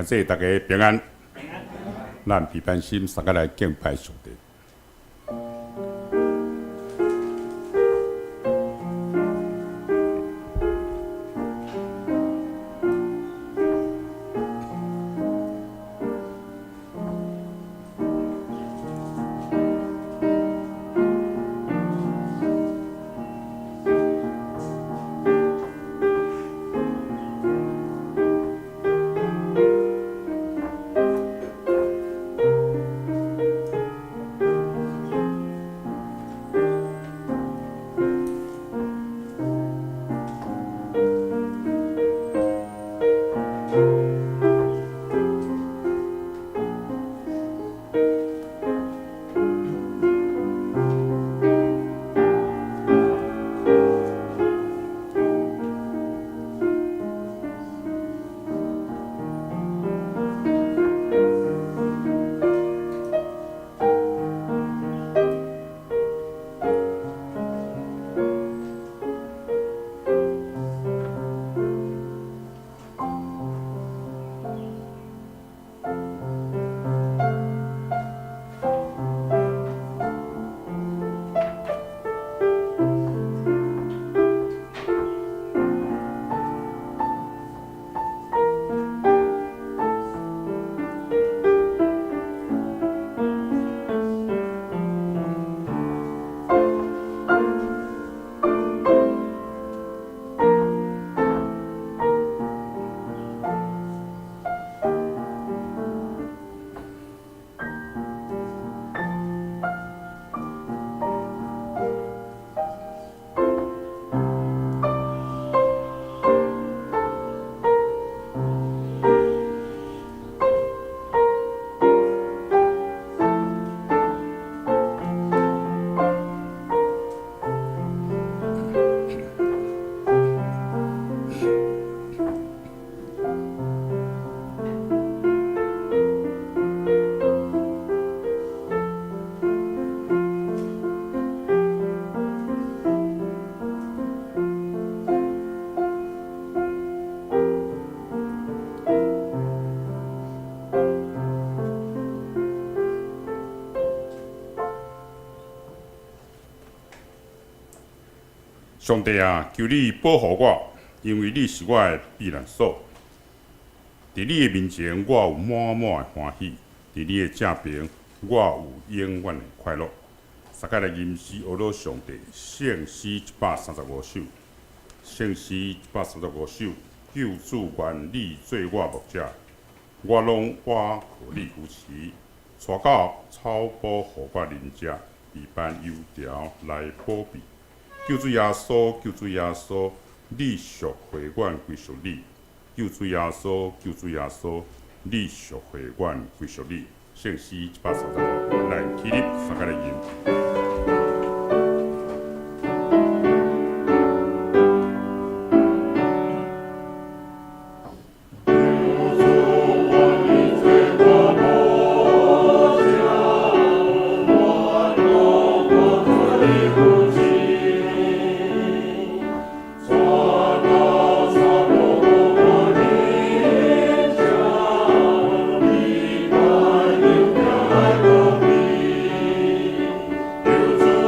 謝大家平安。咱平安心，大家來敬拜上帝。上帝啊，求你保護我，因為你是我的避難所。佇你的面前，我有滿滿的歡喜；佇你的正爿，我有永遠的快樂。大家來吟詩學樂上帝，聖詩135首，聖詩135首，救主願你做我牧者，我攏倚靠你扶持，帶到草埔予我啉食，備辦油條來保庇。救主耶穌，救主耶穌，你贖回阮歸屬你。救主耶穌，救主耶穌，你贖回阮歸屬你。聖詩135，來起立，大家來吟。救主。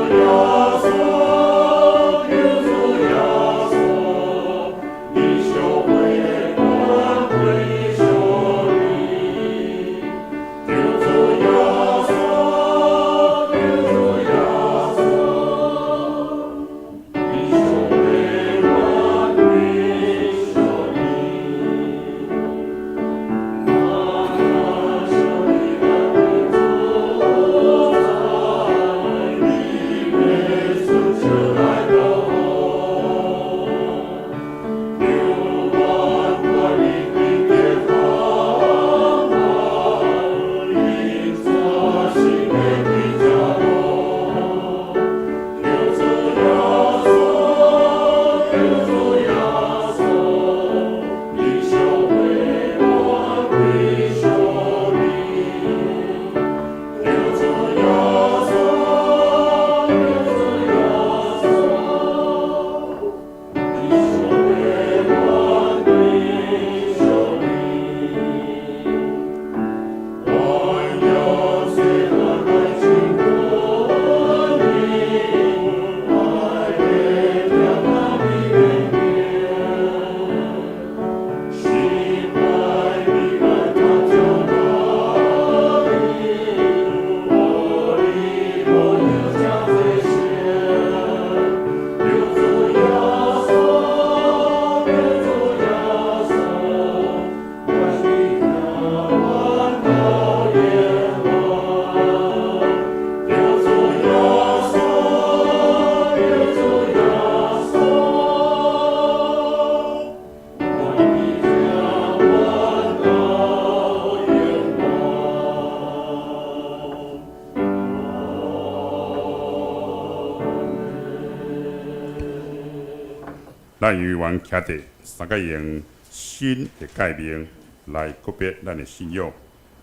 咱猶原徛佇三个用新的誡命來告別咱的信仰。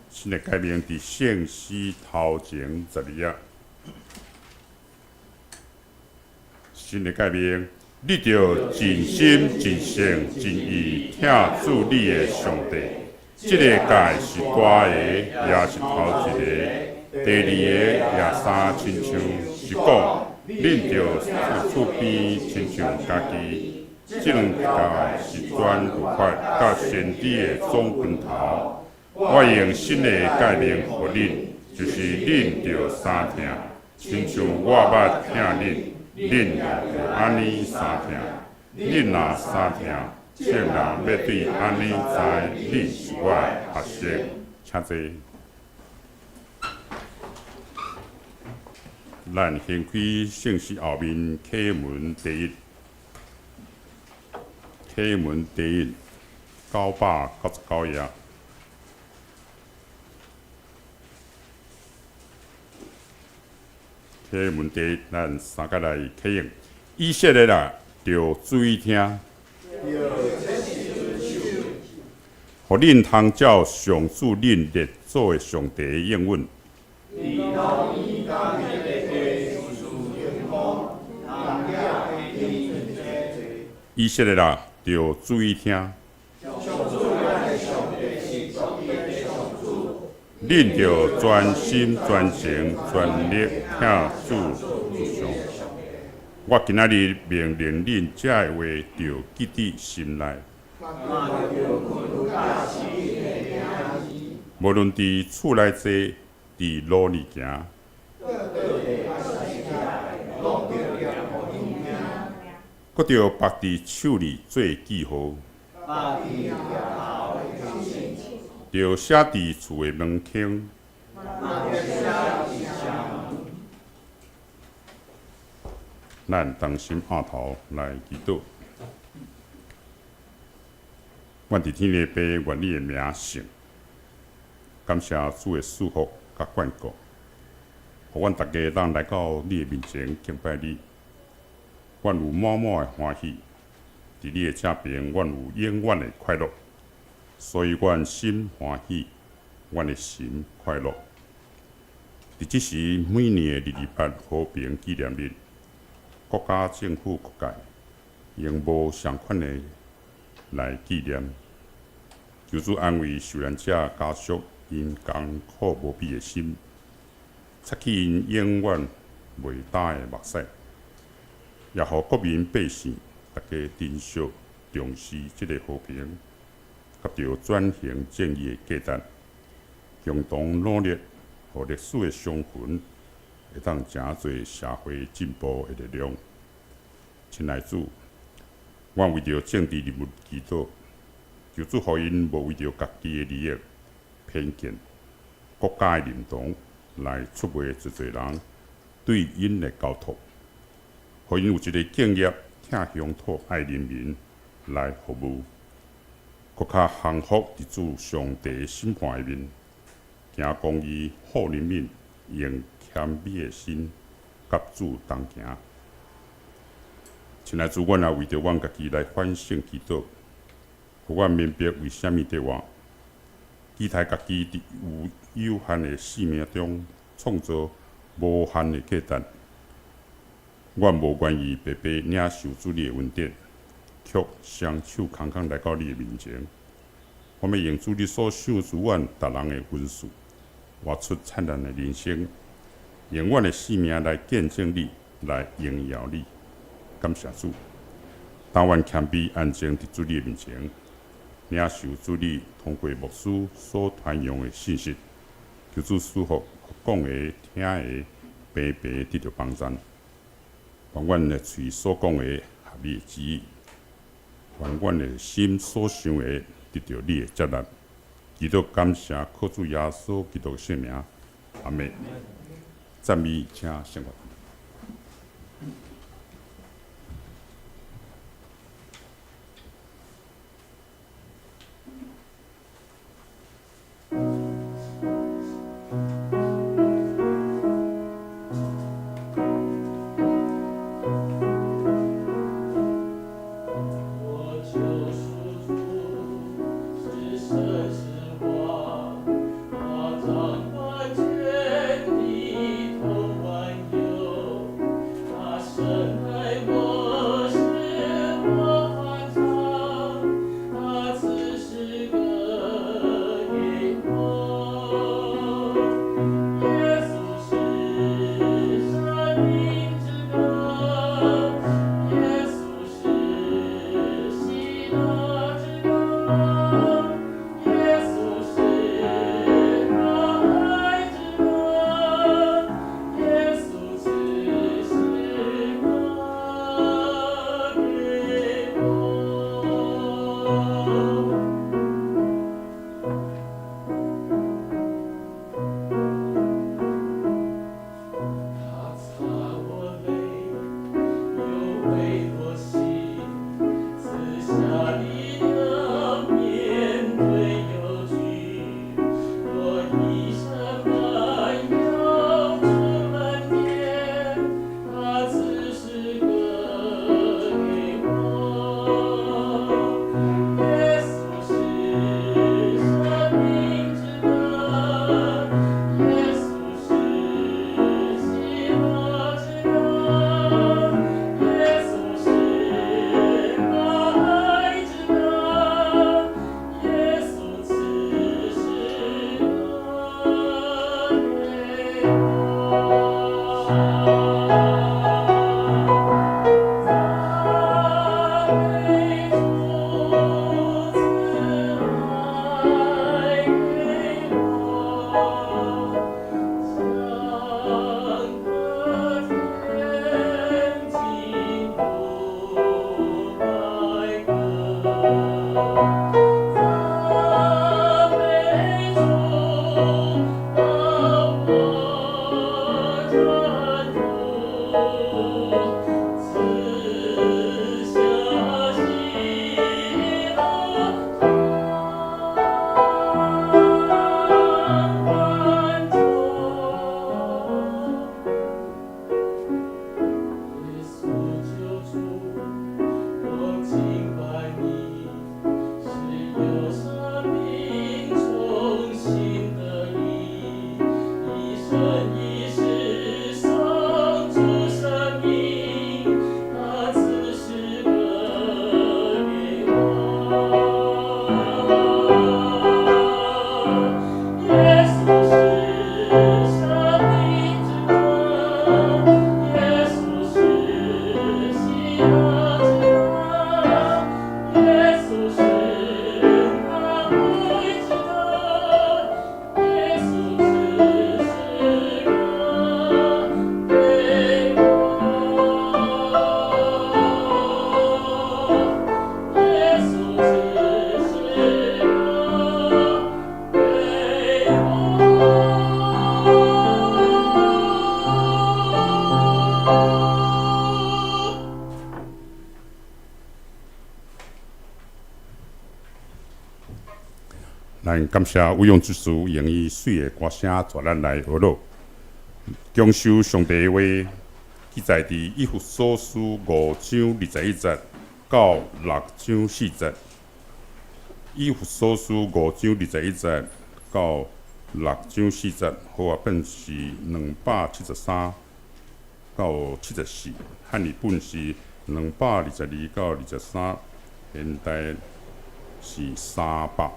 新的誡命佇聖詩頭前12頁。新的誡命，你著盡心、盡性、盡意疼主你的上帝。這个誡是大个，也是頭一个。第二个也相親像，是講，恁著疼厝邊親像家己。這兩誡是全律法佮先知的總拳頭。我用新的誡命予恁，就是恁著相疼，親像我捌疼恁，恁也著按呢相疼。恁若相疼，眾人欲對按呢知恁是我的學生。請坐。咱掀開聖詩後面啟門第一，啟門第一999頁。啟門第一，咱三个來啟應。以色列人著注意聽，予恁通照上主恁列祖的上帝的應允。以色列人著注意聽，恁著專心專情專力疼主上。我今仔日命令恁這个話，著記佇心內。無論佇厝內坐，佇路裡行，閣著縛佇手裡做記號，著寫佇厝的門框。咱同心徛頭來祈禱。阮佇天的父，願你的名聖，感謝主的賜福佮眷顧，予阮逐家當來到你的面前敬拜你。阮有滿滿的歡喜，佇你的正邊，阮有永遠的快樂。所以阮心歡喜，阮的心快樂。佇這時，每年的228和平紀念日，國家政府各界用無仝款的來紀念，求主安慰受難者家屬𪜶艱苦無比的心，擦去𪜶永遠袂干的目屎，也予國民百姓逐家珍惜重視這个和平，佮著轉型正義的價值，共同努力，予歷史的傷痕會當成做社會進步的力量。親愛主，阮為著政治人物祈禱，求主予𪜶無為著家己的利益、偏見、國家的認同來出賣濟濟人對𪜶的交託，予𪜶有一个敬業、疼鄉土、愛人民來服務，閣較降服佇主上帝審判的面，行公義、好人民，用謙卑的心佮主同行。親愛主，阮也為著阮家己來反省祈禱，予阮明白為啥物佇活，期待家己佇有有限的生命中創造無限的價值。阮無願意白白領受主你的恩典，卻雙手空空來到你的面前。我欲用主你所賞賜阮逐人的恩賜，活出燦爛的人生，用阮的生命來見證你，來榮耀你。感謝主，當阮謙卑安靜佇主你的面前，領受主你通過牧師所傳揚的信息，求主賜福，講的、聽的，平平得著幫贊。願阮的喙所講的合你的旨意，願阮的心所想的得著你的接納。祈禱感謝靠主耶穌基督的聖名，阿們。讚美，請聖樂。神已是上主生命，他賜詩歌給我。耶穌是生命之歌，耶穌是喜樂之歌，耶穌是安慰之歌，耶穌賜詩歌給我。耶穌賜詩歌給我。咱感謝偉用之師用伊媠的歌聲帶咱來學樂，享受上帝的話，記載佇以弗所書5章21節到6章4節。以弗所書五章二十一節到六章四節，和合本是273到74，漢語本是222到23，現代是300。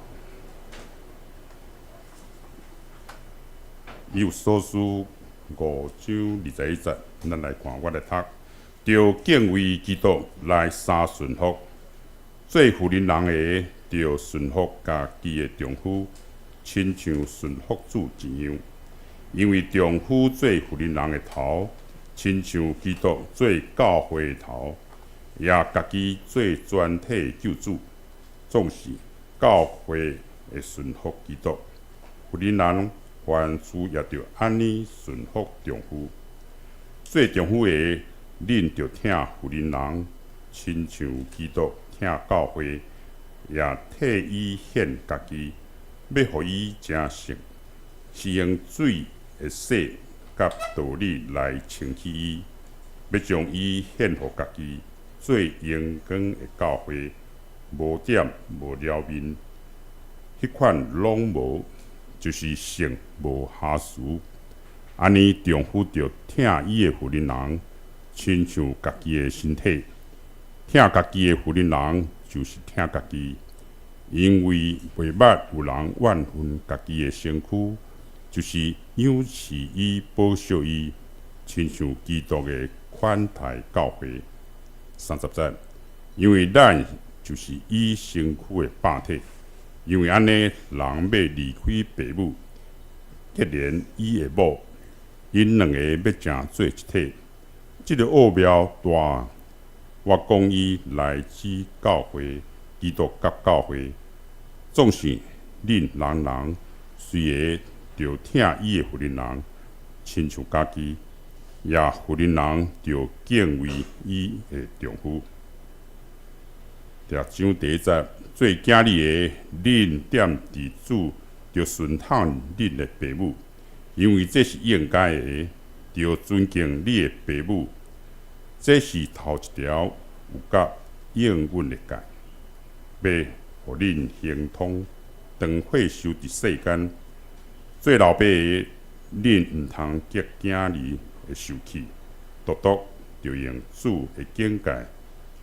以弗所書五章二十一節，咱來看，我來讀：著敬畏基督來三順服，做婦人的，著順服家己的丈夫，親像順服主一樣。因為丈夫做婦人的頭，親像基督做教會的頭，也家己做全體的救主。總是教會會順服基督，婦人凡事也著按呢順服丈夫。做丈夫的，恁著疼婦人，親像基督疼教會，也替伊獻家己，欲予伊成聖，是用水的洗佮道理來清洗伊，欲將伊獻予家己，做榮光的教會，無點無燎面，彼款攏無，就是聖無瑕疵。按呢，丈夫著疼伊的婦人，親像家己的身體；疼家己的婦人，就是疼家己。因為袂捌有人怨恨家己的身軀，就是養飼伊、保惜伊，親像基督的款待教會。30節，因為咱就是伊身軀的百體。因為按呢，人欲離開爸母，結連伊的某，𪜶兩個欲成做一體。這个奧妙大，我講伊來指教會，基督佮教會。總是恁人人隨个著疼伊的婦人，親像家己；也婦人著敬畏伊的丈夫。第六章第一節，做囝兒的，恁踮佇主著順從恁的爸母，因為這是應該的，著尊敬你的爸母。這是頭一條有佮應允的誡，欲予恁亨通，長歲壽佇世間。做老爸的，恁毋通激囝兒的受氣，獨獨著用主的警戒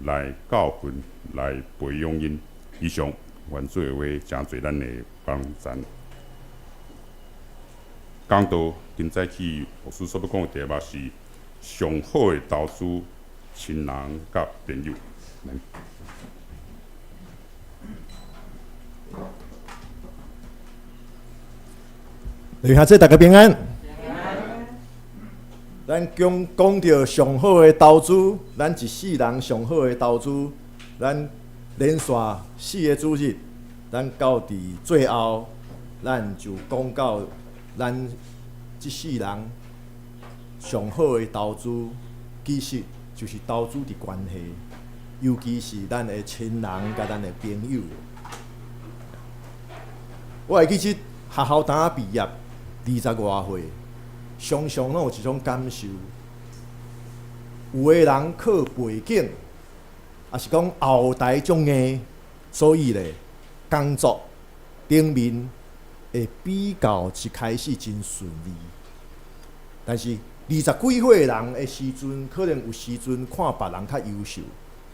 來教訓、來培養𪜶。以上，願主的話成做咱的幫贊。講道今早起牧師所欲講的題目是上好的投資，親人佮朋友。弟兄姊妹，大家平安。咱講講著上好的投資，咱一世人上好的投資，咱連續四个主日，咱到佇最後，咱就講到咱這世人上好的投資，其實就是投資佇關係，尤其是咱的親人佮咱的朋友。我會記得學校當畢業20外歲，常常攏有一種感受，有的人靠背景，抑是講後台足硬，所以咧工作頂面會比較一開始真順利。但是二十幾歲人的時陣，可能有時陣看別人較優秀，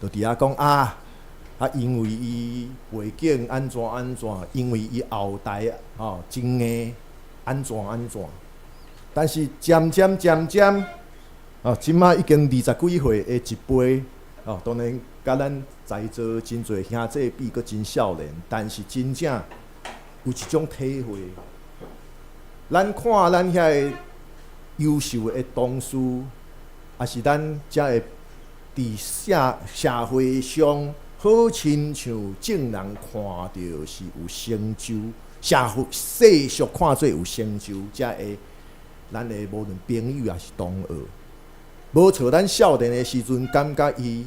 就佇遐講啊啊，因為伊背景按怎按怎，因為伊後代吼真硬按怎按怎。但是漸漸漸漸，哦，這馬已經二十幾歲的一輩，哦，當然佮咱在座真濟兄弟比，閣真少年，但是真正有一種體會。咱看咱遐个優秀的同事，抑是咱才會佇社社會上好親像眾人看著是有成就，社會世俗看做有成就，才會咱的無論朋友抑是同學，無錯。咱少年的時陣，感覺伊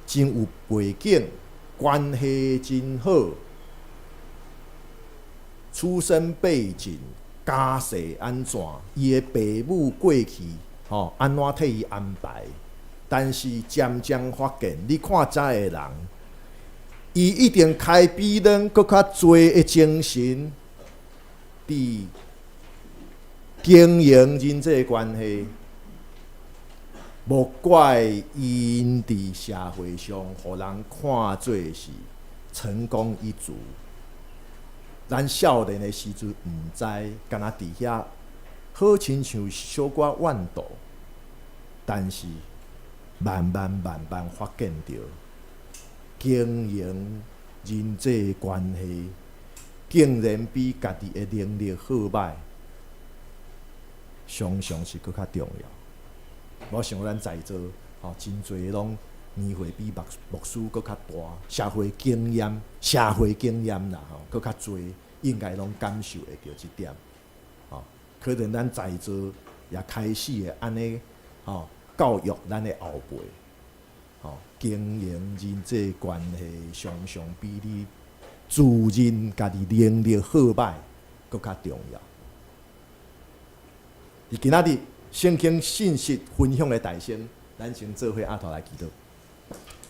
真有背景，關係真好，出身背景、家世按怎，伊的爸母過去吼按怎替伊安排。但是漸漸發現，你看這个人，伊一定開比咱閣較濟的精神，佇經營人際關係。無怪𪜶佇社會上，予人看做是成功一族。咱少年的時陣毋知，敢若佇遐好親像小可怨妒，但是慢慢慢慢發現著，經營人際關係，竟然比家己的能力好䆀，常常是閣較重要。我想咱在座吼，真濟攏年歲比牧牧師閣較大，社會經驗、社會經驗啦吼，閣較濟，應該攏感受會著這點。吼，可能咱在座也開始會按呢吼教育咱的後輩，吼，經營人際關係，常常比你自認家己能力好䆀閣較重要。佇今仔日聖經信息分享的大先，咱先做伙阿頭來祈禱。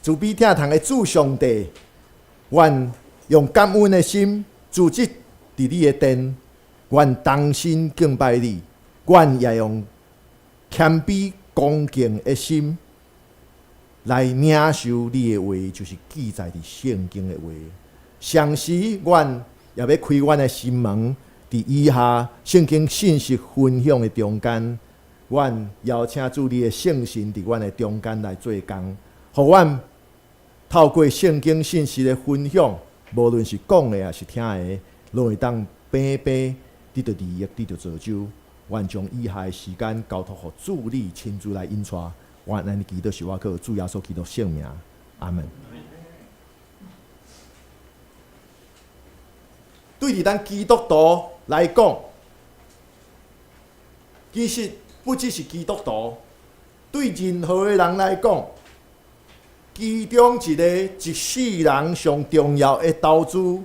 慈悲疼痛的主上帝，阮用感恩的心，聚集佇你的殿，阮同心敬拜你，阮也用謙卑恭敬的心來領受你的話，就是記載佇聖經的話。同時，阮也欲開阮的心門，佇以下聖經信息分享的中間，阮邀請主你的聖神佇阮的中間來做工，予阮透過聖經信息的分享，無論是講的抑是聽的，攏會當平平得著利益，得著造就。阮將以下的時間交託予主你親自來引帶，阮按呢祈禱是倚靠主耶穌基督聖名，阿門。對佇咱基督徒來講，其實不只是基督徒，對任何的人來講，其中一个一世人上重要的投資，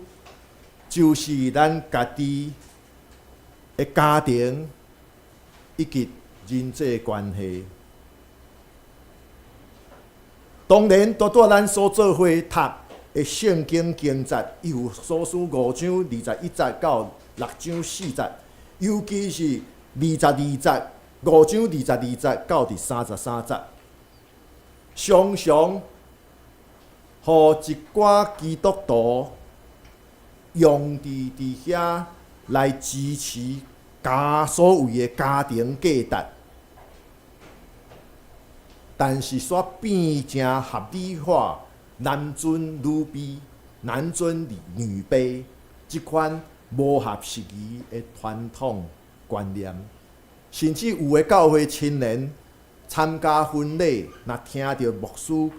就是咱家己的家庭以及人際關係。當然，拄拄咱所做伙讀的聖經經節，以弗所書五章二十一節到六章四節，尤其是二十二節，五章二十二節到佇33節，常常予一寡基督徒用佇佇遐來支持家所謂的家庭價值，但是煞變成合理化男尊女卑、男尊女卑這款無合時宜的傳統觀念，甚至有的教會青年參加婚禮，若聽著牧師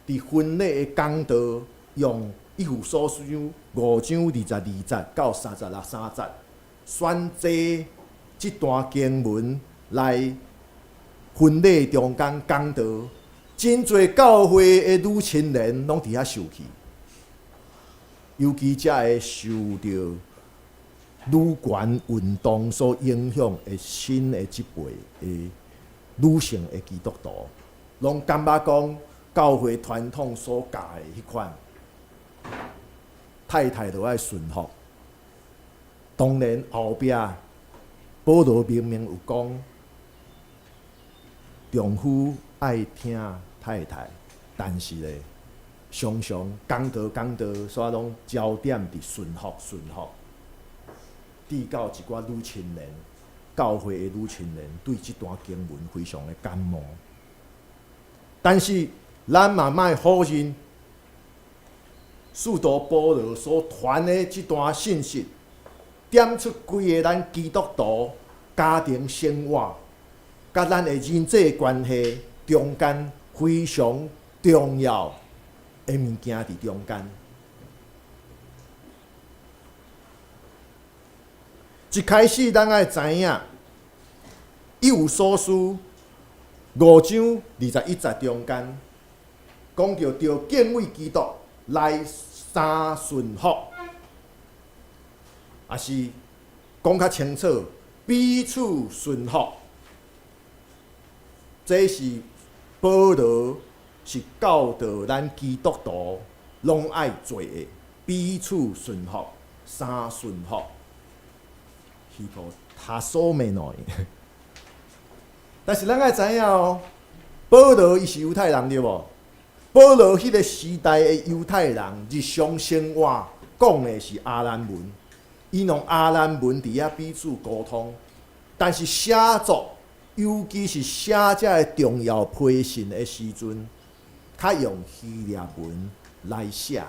佇婚禮的講道，用以弗所書五章二十二節到36三節，選擇這段經文來婚禮中間講道，真濟教會的女青年攏佇遐受氣，尤其這个受著女權運動所影響的新的這輩的女性的基督徒，攏感覺講教會傳統所教的彼款太太著愛順服。當然後壁保羅明明有講，丈夫愛疼太太，但是咧，常常講道講道，煞攏焦點佇順服順服，致到一寡女青年，教會的女青年對這段經文非常的感冒。但是咱嘛莫否認，使徒保羅所傳的這段信息，點出規個咱基督徒家庭生活，佮咱的人際關係中間非常重要的物件佇中間。一開始咱愛知影，以弗所書五章二十一節中間講著著敬畏基督來三順服，抑是講較清楚，彼此順服。這是保羅是教導咱基督徒攏愛做的，彼此順服，三順服。Hypotassomenoi。但是咱愛知影哦，保羅伊是猶太人對無？保羅彼個時代的猶太人日常生活講的是亞蘭文，𪜶用亞蘭文佇遐彼此溝通。但是寫作，尤其是寫這个重要批信的時陣，較用希臘文來寫，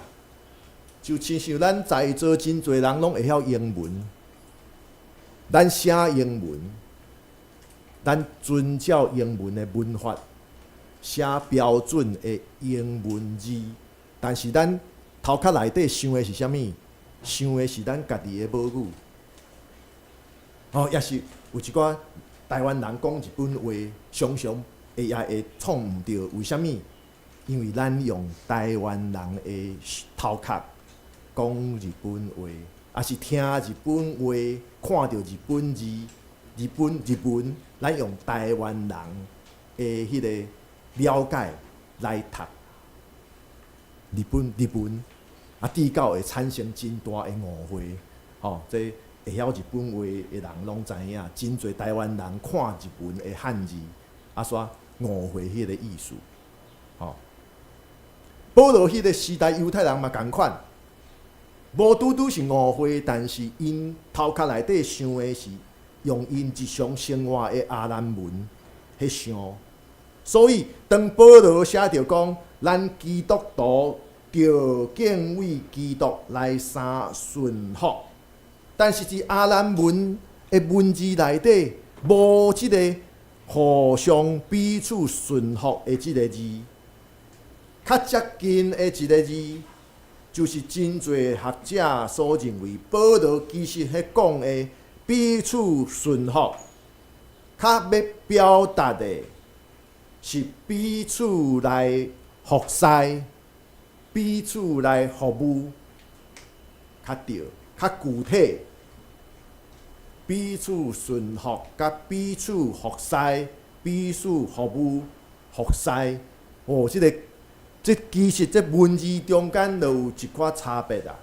就親像咱在座真濟人攏會曉英文，咱寫英文，咱遵照英文的文法寫標準的英文字，但是咱頭殼內底想的是啥物？想的是咱家己的母語。哦，抑是有一寡台灣人講日本話，常常會也會創毋著，為啥物？因為咱用台灣人的頭殼講日本話，抑是聽日本話，看著日本字、日本日文，咱用台灣人的彼个了解來讀日本日文，啊，致到會產生真大的誤會。吼，這會曉日本話的人攏知影，真濟台灣人看日文的漢字，啊，煞誤會彼個意思。吼，保羅彼個時代猶太人嘛仝款，無拄拄是誤會，但是𪜶頭殼內底想的是用𪜶日常生活的亞蘭文去想，所以當保羅寫著講，咱基督徒著敬畏基督來三順服，但是佇亞蘭文的文字內底無這个互相彼此順服的這个字，較接近的一个字，就是真濟學者所認為保羅其實彼講的彼此順服，較欲表達的是彼此來服侍、彼此來服務，較對、較具體。彼此順服，佮彼此服侍、彼此服務、服侍，哦，這个這其實這文字中間就有一寡差別啊。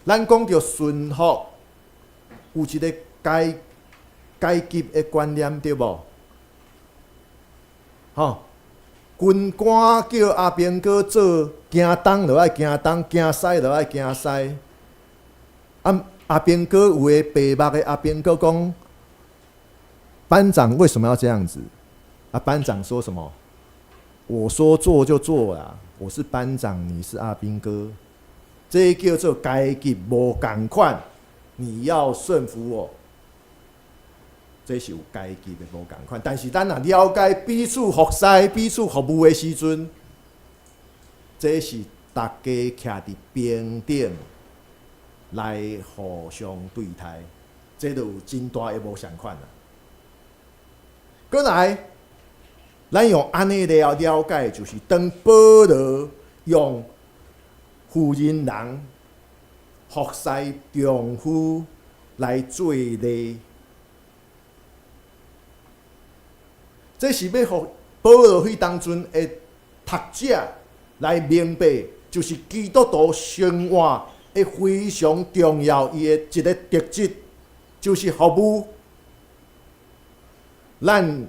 咱講著順服，有一个階階級的觀念對無？吼，軍官叫阿兵哥做行東就愛行東，行西就愛行西。啊，阿兵哥有的白目的阿兵哥講，班長為什麼要這樣子？啊，班長說什麼？我說做就做啦，我是班長，你是阿兵哥，這叫做階級無仝款，你要順服我，這是有階級的無仝款。但是咱若了解彼此服侍、彼此服務的時陣，這是大家徛佇平等來互相對待，這就有真大的無仝款啦。閣來，咱用按呢來了解，就是當保羅用婦人人服侍丈夫來做例，這是欲予保羅彼當陣的讀者來明白，就是基督徒生活的非常重要，伊的一个特質就是服務。咱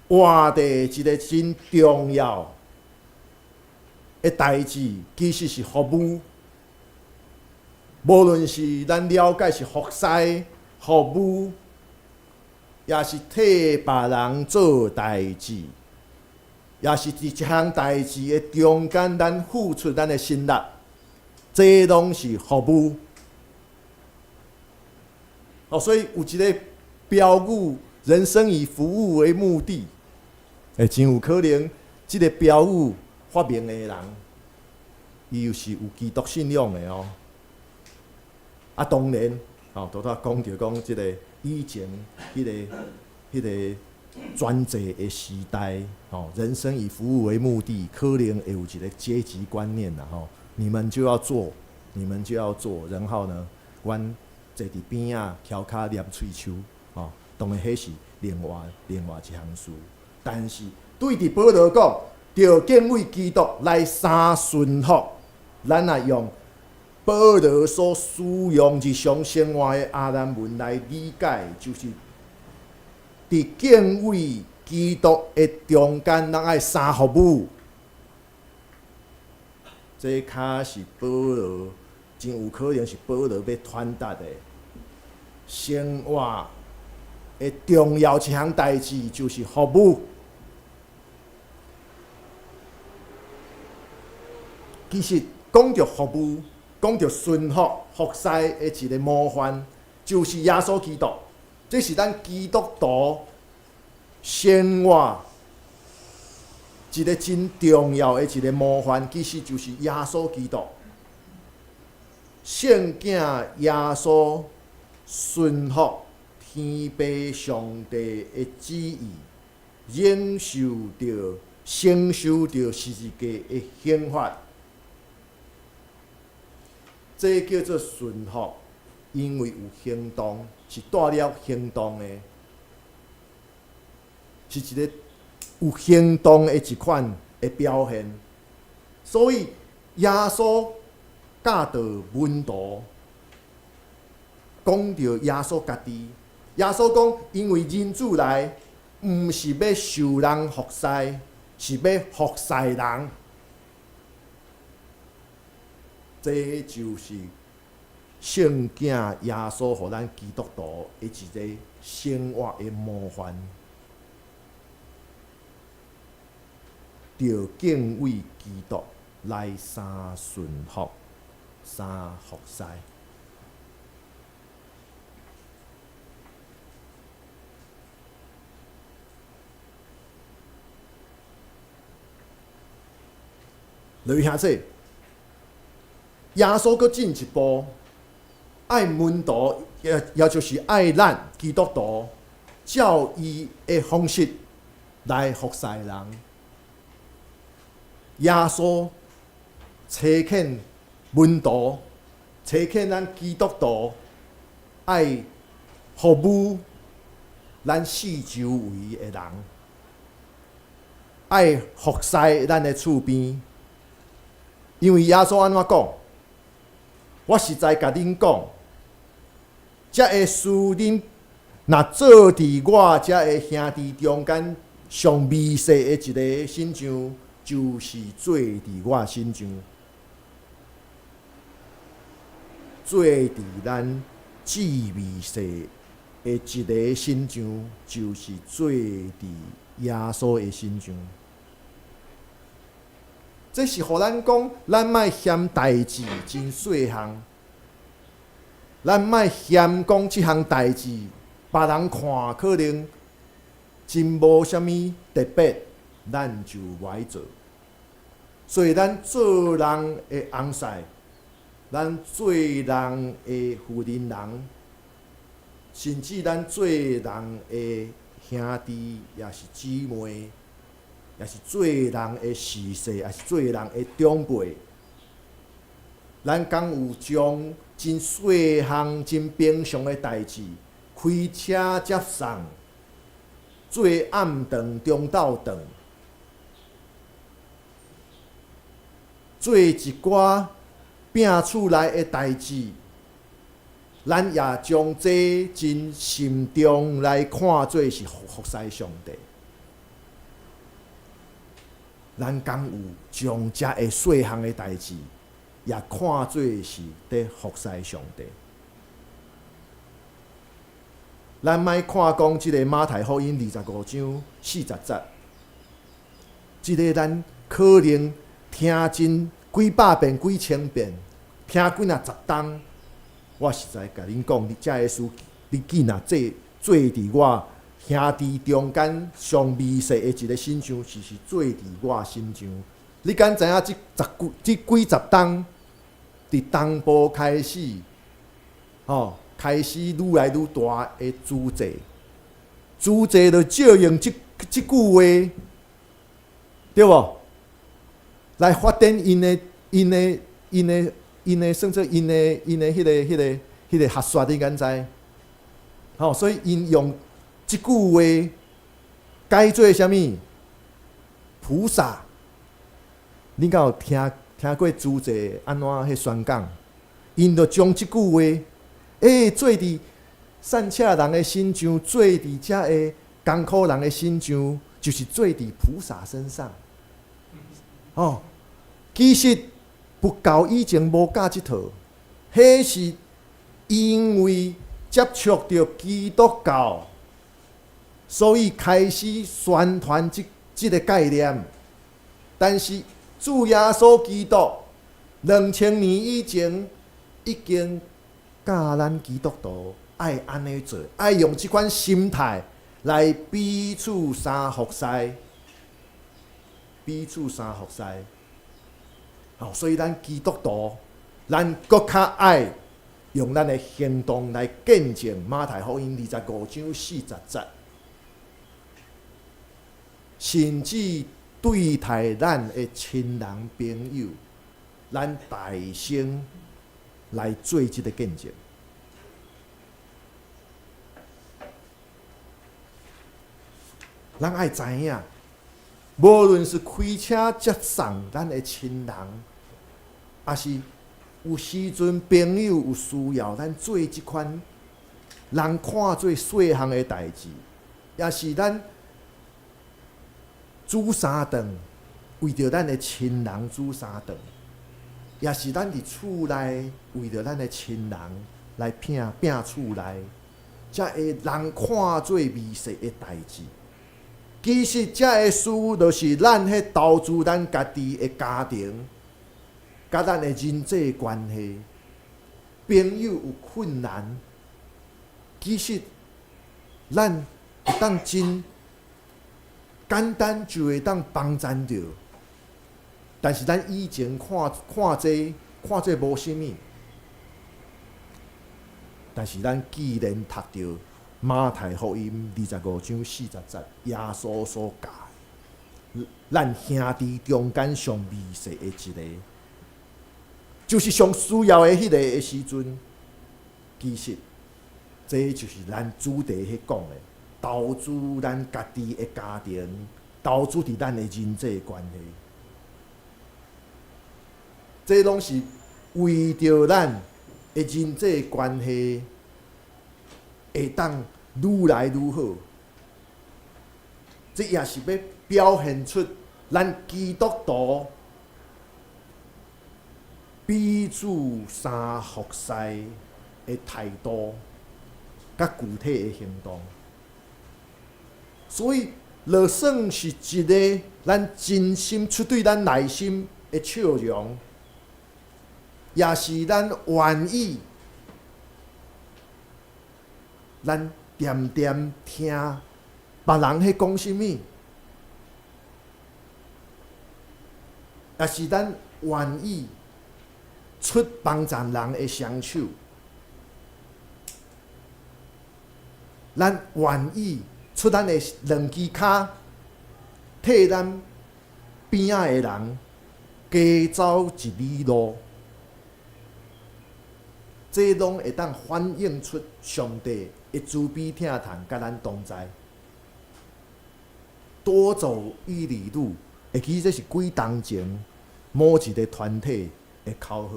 活佇一个真重要的代誌，其實是服務。無論是咱了解是服侍、服務，也是替別人做代誌，也是佇一項代誌的中間，咱付出咱的心力，這攏是服務。哦，所以有一個標語：人生以服務為目的。欸，真有可能，這個標語發明的人，伊又是有基督信仰的哦。啊，當然，吼，拄才講著講這個以前彼個專制的時代，吼，人生以服務為目的，可能會有一個階級觀念啦，吼，你們就要做，你們就要做，然後呢，阮坐佇邊仔翹跤念喙鬚，吼，當然彼是另外一項事。但是對佇保羅講，著敬畏基督來三順服，咱若用保羅所使用日常生活的亞蘭文來理解，就是佇敬畏基督的中間，咱愛三服務。這較是保羅，真有可能是保羅欲傳達的生活的重要一項代誌，就是服務。其實講著服務，講著順服、服侍的一個模範，就是耶穌基督。這是咱基督徒生活一個真重要的一個模範，其實就是耶穌基督。聖囝耶穌順服天父上帝的旨意，忍受著、承受著十字架的刑罰。這叫做順服，因為有行動，是帶了行動的，是一個有行動的一款的表現。所以耶穌教導門徒，講著耶穌家己，耶穌講，因為人子來，毋是欲受人服侍，是欲服侍人。這就是聖囝耶穌予咱基督徒的一個生活的模範，著敬畏基督來三順服、三服侍。來兄弟，耶穌閣進一步，愛門徒，也就是愛咱基督徒，照伊的方式來服侍人。耶穌差遣門徒，差遣咱基督徒，愛服務咱四周圍的人，愛服侍咱的厝邊。因為耶穌按怎講？我實在共恁講，這个事恁若做佇我遮个兄弟中間上微細的一个身上，就是做佇我身上，做佇咱至微細的一个身上，就是做佇耶穌的身上。這是予咱講，咱莫嫌代誌真細項，咱莫嫌講這項代誌，別人看可能真無啥物特別，咱就無愛做。所以咱做人的翁婿，咱做人的婦人人，甚至咱做人的兄弟，也是姊妹，也是做人的序細，也是做人的長輩，咱敢有將真細項、真平常的代誌，開車接送，做暗頓、中晝頓，做一寡摒厝內的代誌，咱也將這真慎重來看做是服侍上帝。咱敢有將遮个細項的代誌，也看做是佇服侍上帝？咱莫看講這個馬太福音25章40節，這个咱可能聽真幾百遍、幾千遍，聽幾若十冬。我實在共恁講，你遮个事，你既若做做佇我兄弟中間上微細的一个身上，就是做佇我身上。你敢知影這十幾、這幾十冬，佇東部開始，吼，開始愈來愈大的主祭，主祭就借用這這句話，對無？來發展𪜶的、𪜶的、𪜶的、𪜶的，算做𪜶的、𪜶的彼个、彼个、彼个學說，你敢知？吼，所以𪜶用這句話改做啥物？菩薩，你敢有聽聽過主祭按怎彼宣講？𪜶就將這句話，做佇散赤人的身上，做佇遮个艱苦人的身上，就是做佇菩薩身上。哦，其實佛教以前無教這套，彼是因為接觸著基督教，所以開始宣傳這這个概念。但是主耶穌基督2000年以前已經教咱基督徒愛按呢做，愛用這款心態來彼此相服侍，彼此相服侍。哦，所以咱基督徒，咱閣較愛用咱的行動來見證馬太福音25章40節，甚至對待咱的親人朋友，咱大聲來做這個見證。咱愛知影，無論是開車接送咱的親人，抑是有時陣朋友有需要，咱做這款人看做細項的代誌，抑是咱煮三頓，為著咱的親人煮三頓，抑是咱佇厝內為著咱的親人來拼拼厝內，才會人看做微細的代誌。其實，這个事就是咱彼投資咱家己的家庭，佮咱的人際關係，朋友有困難，其實咱會當真簡單就會當幫贊著。但是咱以前看看這看這無啥物，但是咱既然讀著馬太福音25章40節，耶穌所教的，咱兄弟中間上微細的一个，就是上需要的彼个的時陣，其實這就是咱主題彼講的，投資咱家己的家庭，投資佇咱的人際關係，這攏是為著咱的人際關係會當愈來愈好，這也是欲表現出咱基督徒彼此相服侍的態度，佮具體的行動。所以，就算是一个咱真心出對咱內心的笑容，也是咱願意，咱恬恬聽別人彼講啥物，也是咱願意出幫助人的雙手，咱願意出咱的兩支跤，替咱邊仔的人加走一里路，這攏會當反映出上帝的慈悲疼痛，佮咱同在。多走一里路，會記這是幾冬前某一个團體的口號。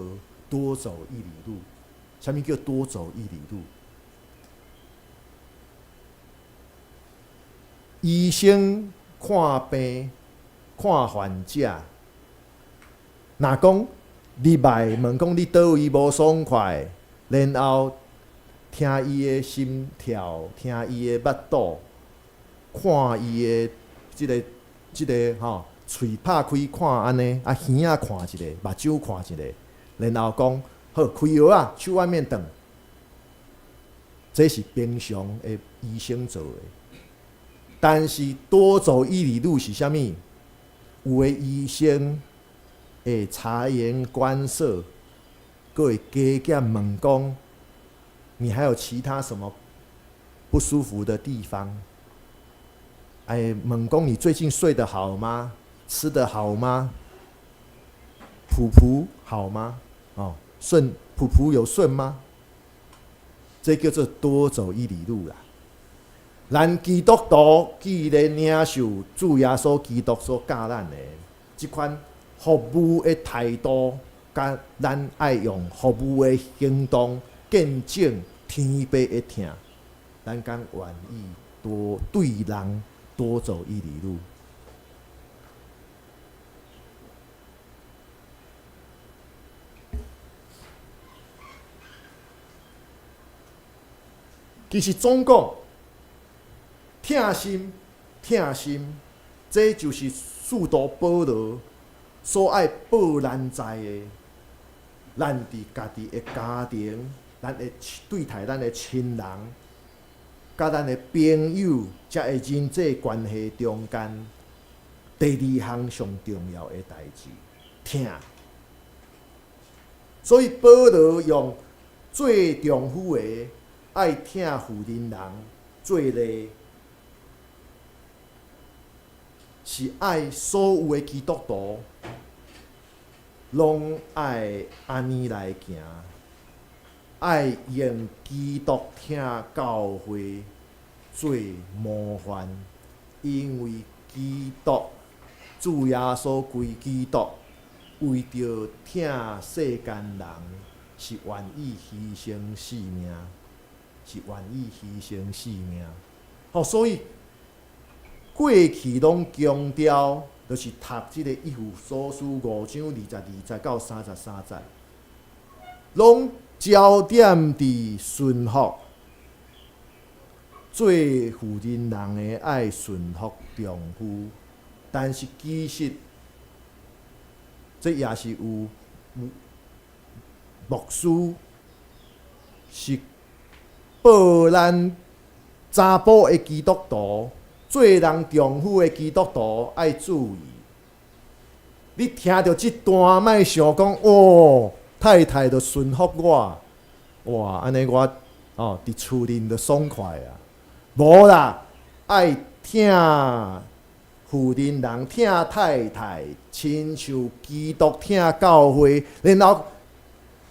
多走一里路，啥物叫多走一里路？醫生看病看患者，若講入來問講你佗位無爽快，然後聽伊的心跳，聽伊的腹肚，看伊的這個吼，喙拍開看按呢，啊耳仔看一下，目睭看一下，然後講好開藥啊，去外面等。這是平常的醫生做的，但是多走一里路是啥物？有的醫生會察言觀色，閣會加減問講，你還有其他什麼不舒服的地方？哎，問講你最近睡得好嗎？吃得好嗎？噗噗好嗎？哦，順噗噗有順嗎？這叫做多走一里路啦。咱基督徒既然領受主耶穌基督所教咱的這款服務的態度，佮咱愛用服務的行動見證天父的疼，咱敢願意多對人多走一里路？其實總講，疼心，疼心，這就是使徒保羅所愛報咱知的。咱佇家己的家庭，咱的對待咱的親人，佮咱的朋友，遮的人際關係中間，第二項上重要的代誌，疼。所以保羅用做丈夫的愛疼婦人人做例，是愛所有的基督徒攏愛按呢來行，愛用基督疼教會做模範，因為基督主耶穌歸基督，為著疼世間人，是願意犧牲性命。是願意犧牲性命，吼！所以過去攏強調，就是讀這個以弗所書五章22節到33節，攏焦點佇順服，做婦人人的愛順服丈夫，但是其實這也是有牧師是。報咱查埔的基督徒，做人丈夫的基督徒愛注意。你聽著這段，莫想講哦，太太就順服我，哇，按呢我哦，佇厝裡就爽快啊。無啦，愛疼婦人人，疼太太，親像基督疼教會，然後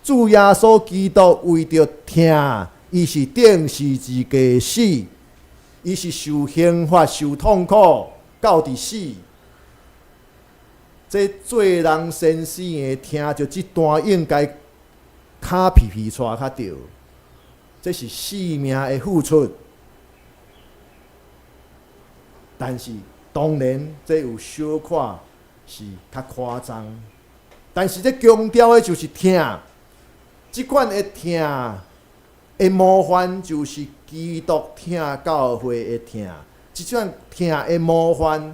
主耶穌基督為著疼。伊是釘十字架死，伊是受刑罰、受痛苦，到佇死。這做人先生的聽著這段，應該跤皮皮掣較對。這是性命的付出，但是當然這有小可是較誇張，但是這強調的就是疼，這款的疼。的模範就是基督疼教會的疼，這種疼的模範，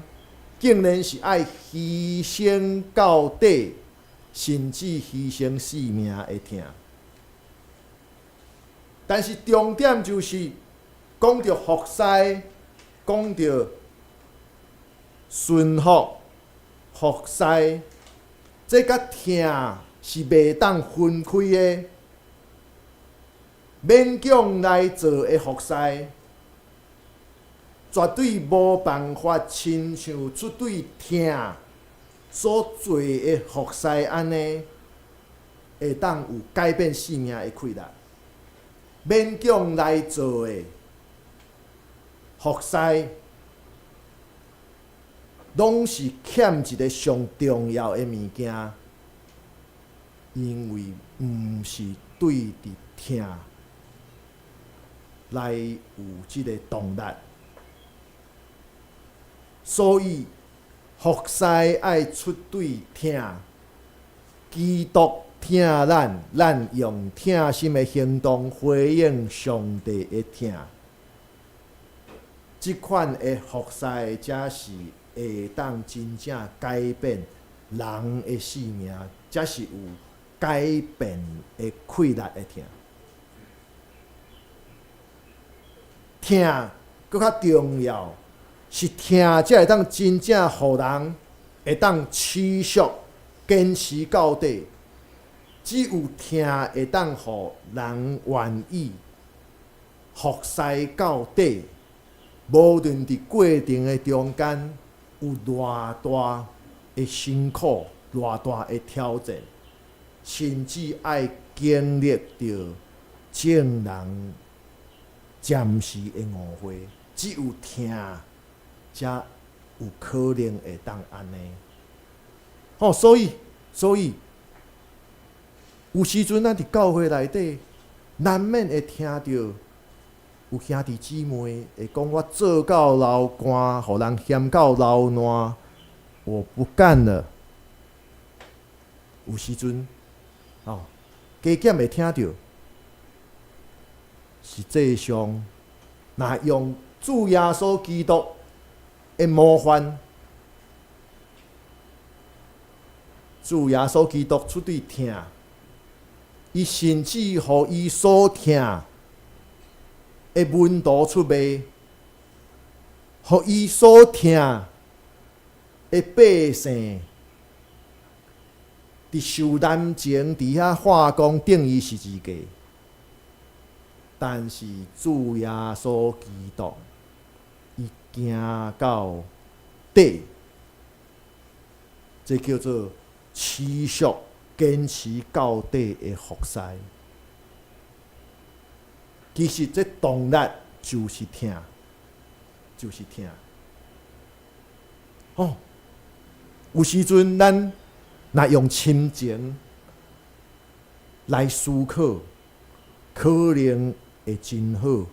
竟然是愛犧牲到底，甚至犧牲性命的疼。但是重點就是講著服侍，講著順服服侍，這佮疼是袂當分開的。勉強來做的服侍，絕對無辦法親像出對疼所做的服侍按呢，會當有改變性命的氣力。勉強來做的服侍，攏是欠一个上重要的物件，因為毋是對佇疼疼來有這个動力。所以服侍愛出對疼，基督疼咱，咱用疼心的行動回應上帝的疼。這款的服侍才是會當真正改變人的性命，才是有改變的氣力的疼。疼閣較重要，是疼才會當真正予人會當持續堅持到底。只有疼會當予人願意服侍到底，無論佇過程的中間有偌大的辛苦、偌大的挑戰，甚至愛經歷著眾人暫時的誤會，只有疼才有可能會當按呢。吼，所以有時陣咱佇教會內底，難免會聽著有兄弟姊妹會講：我做到流汗，予人嫌到流爛，我不幹了。有時陣，吼，加減會聽著，實際上，若用主耶穌基督的模範，主耶穌基督出對疼，伊甚至予伊所疼的門徒出賣，予伊所疼的百姓，佇受難前佇遐化工釘伊十字架。但是主耶穌基督，伊行到底，這叫做持續堅持到底的服侍。其實這動力就是疼，就是疼。吼，有時陣咱若用親情來思考，可能會真好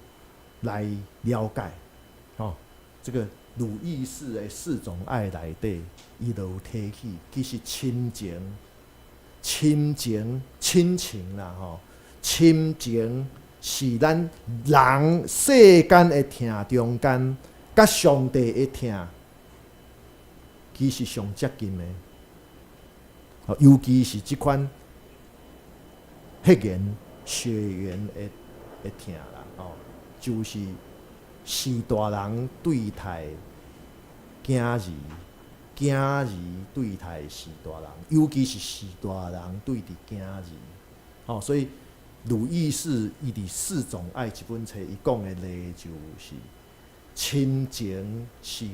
來了解。吼，這個魯益師的四種愛內底，伊就有提起，其實親情、親情、親情啦，吼，親情是咱人世間的疼中間，佮上帝的疼，其實上接近的。尤其是這款血緣、血緣的疼啦，吼，就是序大人對待囝兒，囝兒對待序大人，尤其是序大人對佇囝兒，吼，所以魯益師伊佇《四種愛》這本冊，伊講的例就是親情是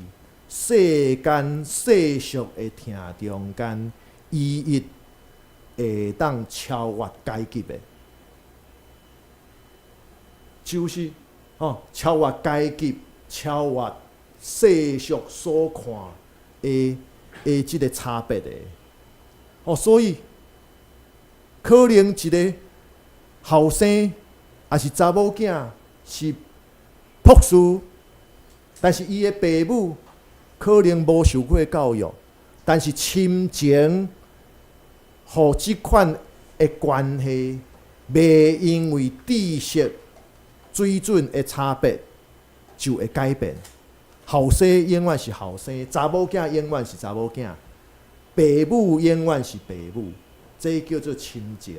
世間世俗的疼中間，唯一會當超越階級的，就是吼超越階級、超越世俗所看的這个差別的。哦，所以可能一个後生，抑是查某囝是博士，但是伊的爸母可能無受過教育，但是親情予這款的關係，袂因為知識水準的差別就會改變。後生永遠是後生，查某囝永遠是查某囝，爸母永遠是爸母，這叫做親情。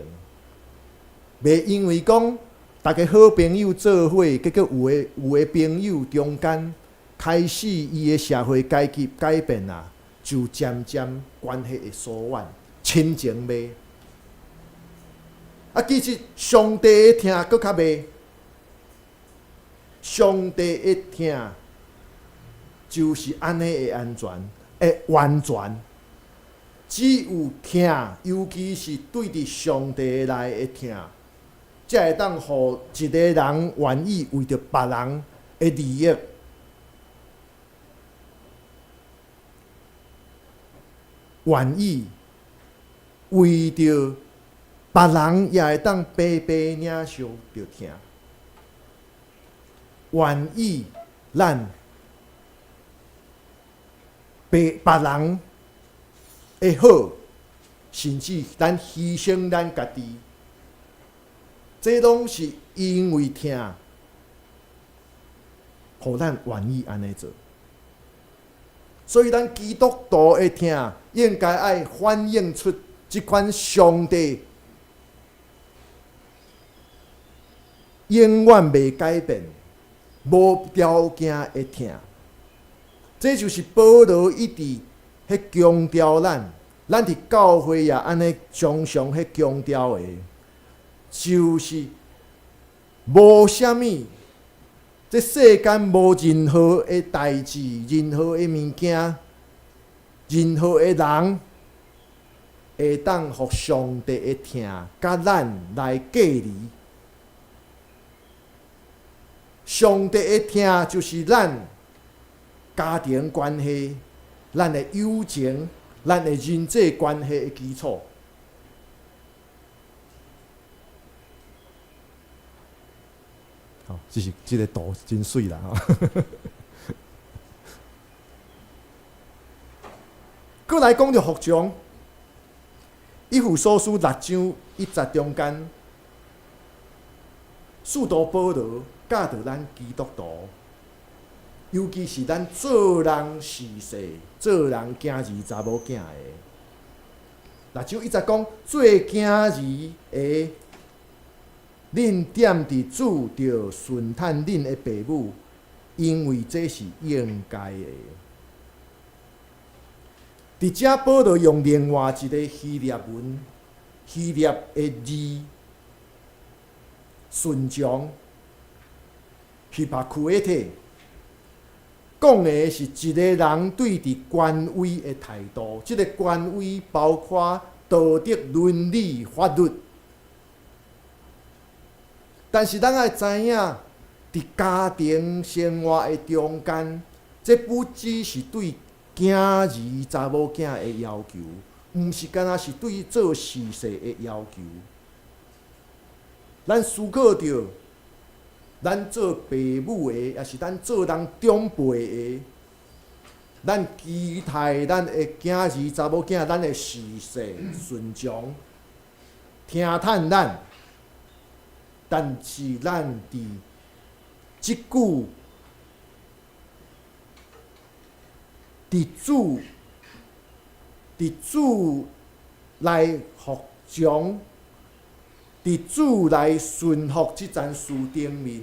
袂因為講逐家好朋友做伙，結果有的朋友中間開始伊的社會階級改變啊，就漸漸關係會疏遠，親情袂。啊，其實上帝的疼閣較袂，上帝的疼就是按呢的安全，會完全。只有疼，尤其是對佇上帝來的疼，才會當予一个人願意為著別人的利益，願意為著別人也會當白白領受著疼。願意咱別別人的好，甚至咱犧牲咱家己，這攏是因為疼，予咱願意按呢做。所以，咱基督徒的疼應該愛反映出這款上帝永遠袂改變、無條件的疼。這就是保羅一直彼強調咱，咱佇教會也按呢常常彼強調的，就是無啥物，這世間無任何的代誌、任何的物件、任何的人，會當予上帝的疼佮咱來隔離。上帝的疼就是咱家庭關係、咱的友情、咱的人際關係的基礎。好，這是這个圖真媠啦！吼。閣來講著服從，以弗所書六章一節中間，使徒保羅教導咱基督徒，尤其是咱做人侍世、做人囝兒、查某囝的。六章一節講，做囝兒的，恁踮佇主著順趁恁的爸母，因為這是應該的。佇遮保羅用另外一个希臘文、希臘的字，順從，hypakoete，講的是一個人對佇權威的態度。這个權威包括道德、倫理、法律。但是咱愛知影，佇家庭生活的中間，這不只是對囝兒、查某囝的要求，毋是干焦是對做侍世的要求。咱思考著，咱做爸母的，抑是咱做人長輩的，咱期待咱的囝兒、查某囝，咱的侍世順從、聽趁咱。但是咱佇這久，佇主，佇主來服從，佇主來順服這層事頂面，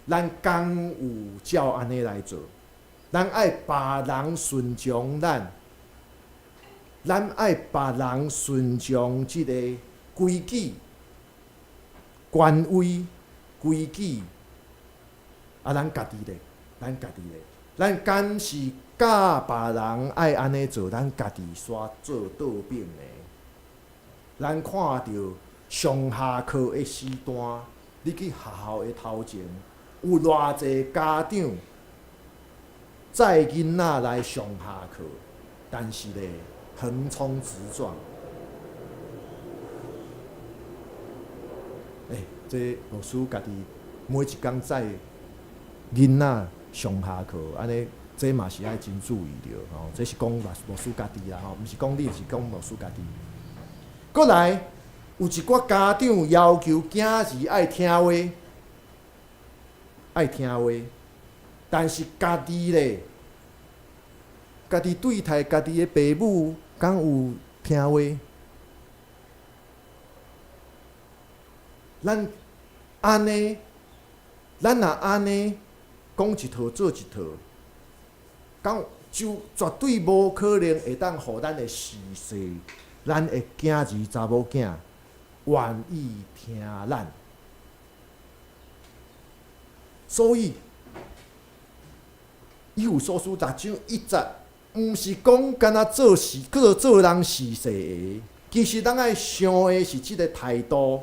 咱敢有照按呢來做？咱愛別人順從咱，咱愛別人順從這個規矩、權威、規矩，啊，咱家己咧，咱家己咧，咱敢是教別人愛按呢做，咱家己煞做倒反的。咱看著上下課的時段，你去學校的頭前，有偌濟家長載囡仔來上下課，但是咧橫衝直撞。欸，這牧師家己每一工載囡仔上下課，按呢，這嘛是愛真注意著吼。這是講牧師家己啦吼，毋是講你，是講牧師家己。閣來，有一寡家長要求囝兒愛聽話，愛聽話，但是家己咧，家己對待家己的爸母，敢有聽話？咱按呢，咱若按呢，講一套做一套，敢就絕對無可能會當予咱的侍世、咱的囝兒、查某囝願意聽咱。所以，以弗所書六章一節，毋是講干焦做事，叫做做人侍世的。其實咱愛想的是這个態度，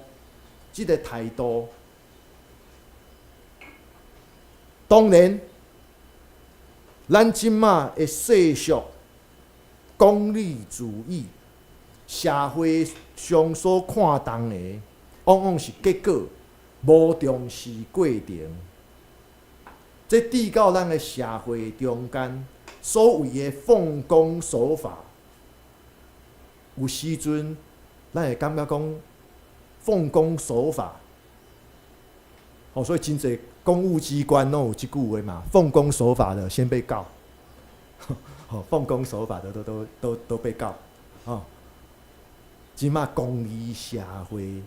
這个態度。當然，咱這馬的世俗功利主義，社會上所看重的，往往是結果，無重視過程。這至到咱的社會中間，所謂的奉公守法，有時陣咱會感覺講奉公守法，哦，所以真濟公務機關攏有這句話嘛，奉公守法的先被告，吼，奉公守法的都被告，哦。這馬功利社會、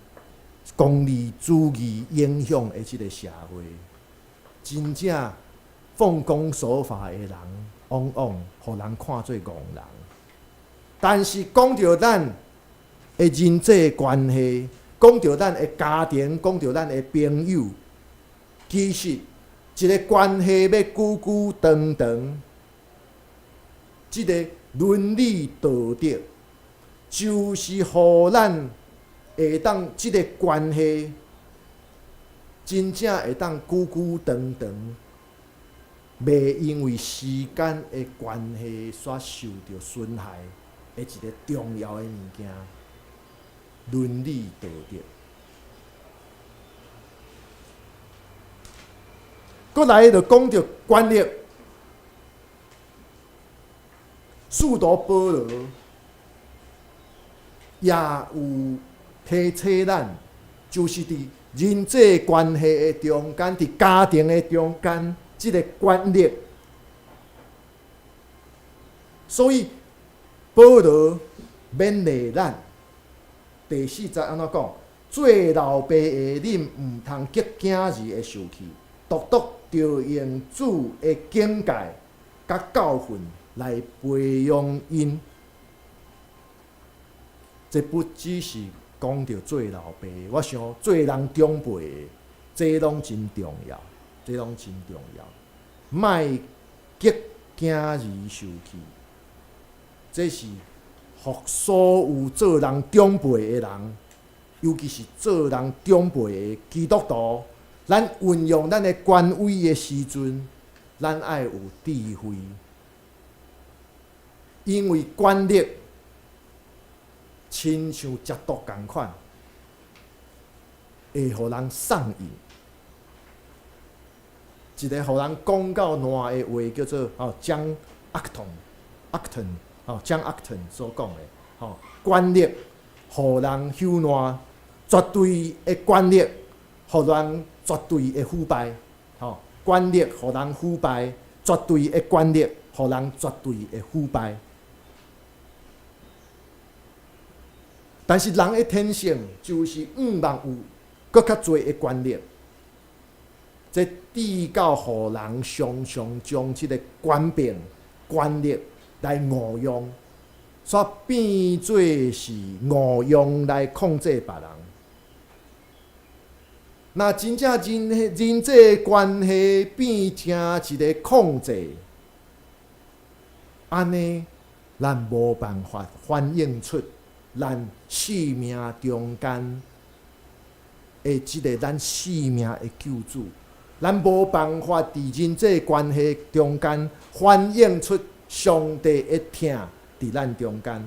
功利主義影響的這个社會，真正奉公守法的人，往往予人看做戇人。但是講著咱的人際關係，講著咱的家庭，講著咱的朋友，其實一个關係欲久久長長，這个倫理道德，就是予咱會當這个關係真正會當久久長長，袂因為時間的關係所受著損害的一个重要的物件，倫理道德。閣來就講著權力，使徒保羅也有提醒咱，就是佇人際關係的中間，佇家庭的中間，這个權力。所以保羅勉勵咱，第四節按怎講？做老爸的恁毋通激囝兒會受氣，獨獨著用主的警戒佮教訓來培養𪜶。這不只是講著做老爸，我想做人長輩的，這攏真重要，這攏真重要。莫激囝兒受氣，這是予所有做人長輩的人，尤其是做人長輩的基督徒，咱運用咱的權威的時陣，咱愛有智慧，因為權力親像食毒仝款，會予人上癮。一个予人講到爛的話，叫做吼江 Acton，Acton 吼江 Acton 所講的吼，權力予人朽爛，絕對的權力予人絕對的腐敗，吼，權力予人腐敗，絕對的權力予人絕對的腐敗。但是人的天性就是向望有閣較濟的權力，這至到予人常常將這个權柄、權力來誤用，煞變做是誤用來控制別人。若真正人人際關係變成一个控制，按呢，咱無辦法反映出咱生命中間的這个咱生命的救主，咱無辦法佇人際關係中間反映出上帝的疼佇咱中間，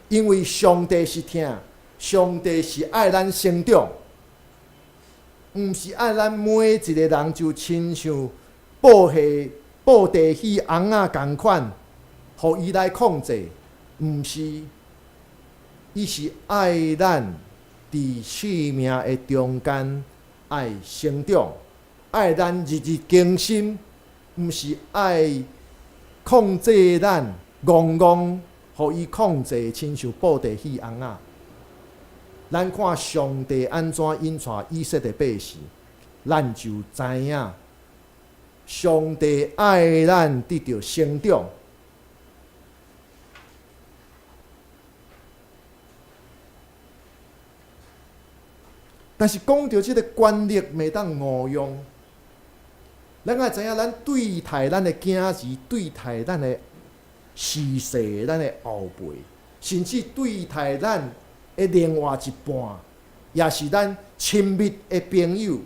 因為上帝是疼，上帝是愛咱成長，毋是愛咱每一個人就親像布袋戲尪仔仝款，予伊來控制，毋是。伊是愛咱佇生命的中間愛成長，愛咱日日更新，毋是愛控制咱，戇戇予伊控制，親像布袋戲尪仔。咱看上帝按怎引帶以色列百姓，咱就知影上帝愛咱得著成長。但是講著這个權力袂當誤用，咱愛知影，咱對待咱的囝兒，對待咱的婿婿、咱的後輩，甚至對待咱的另外一半，也是咱親密的朋友。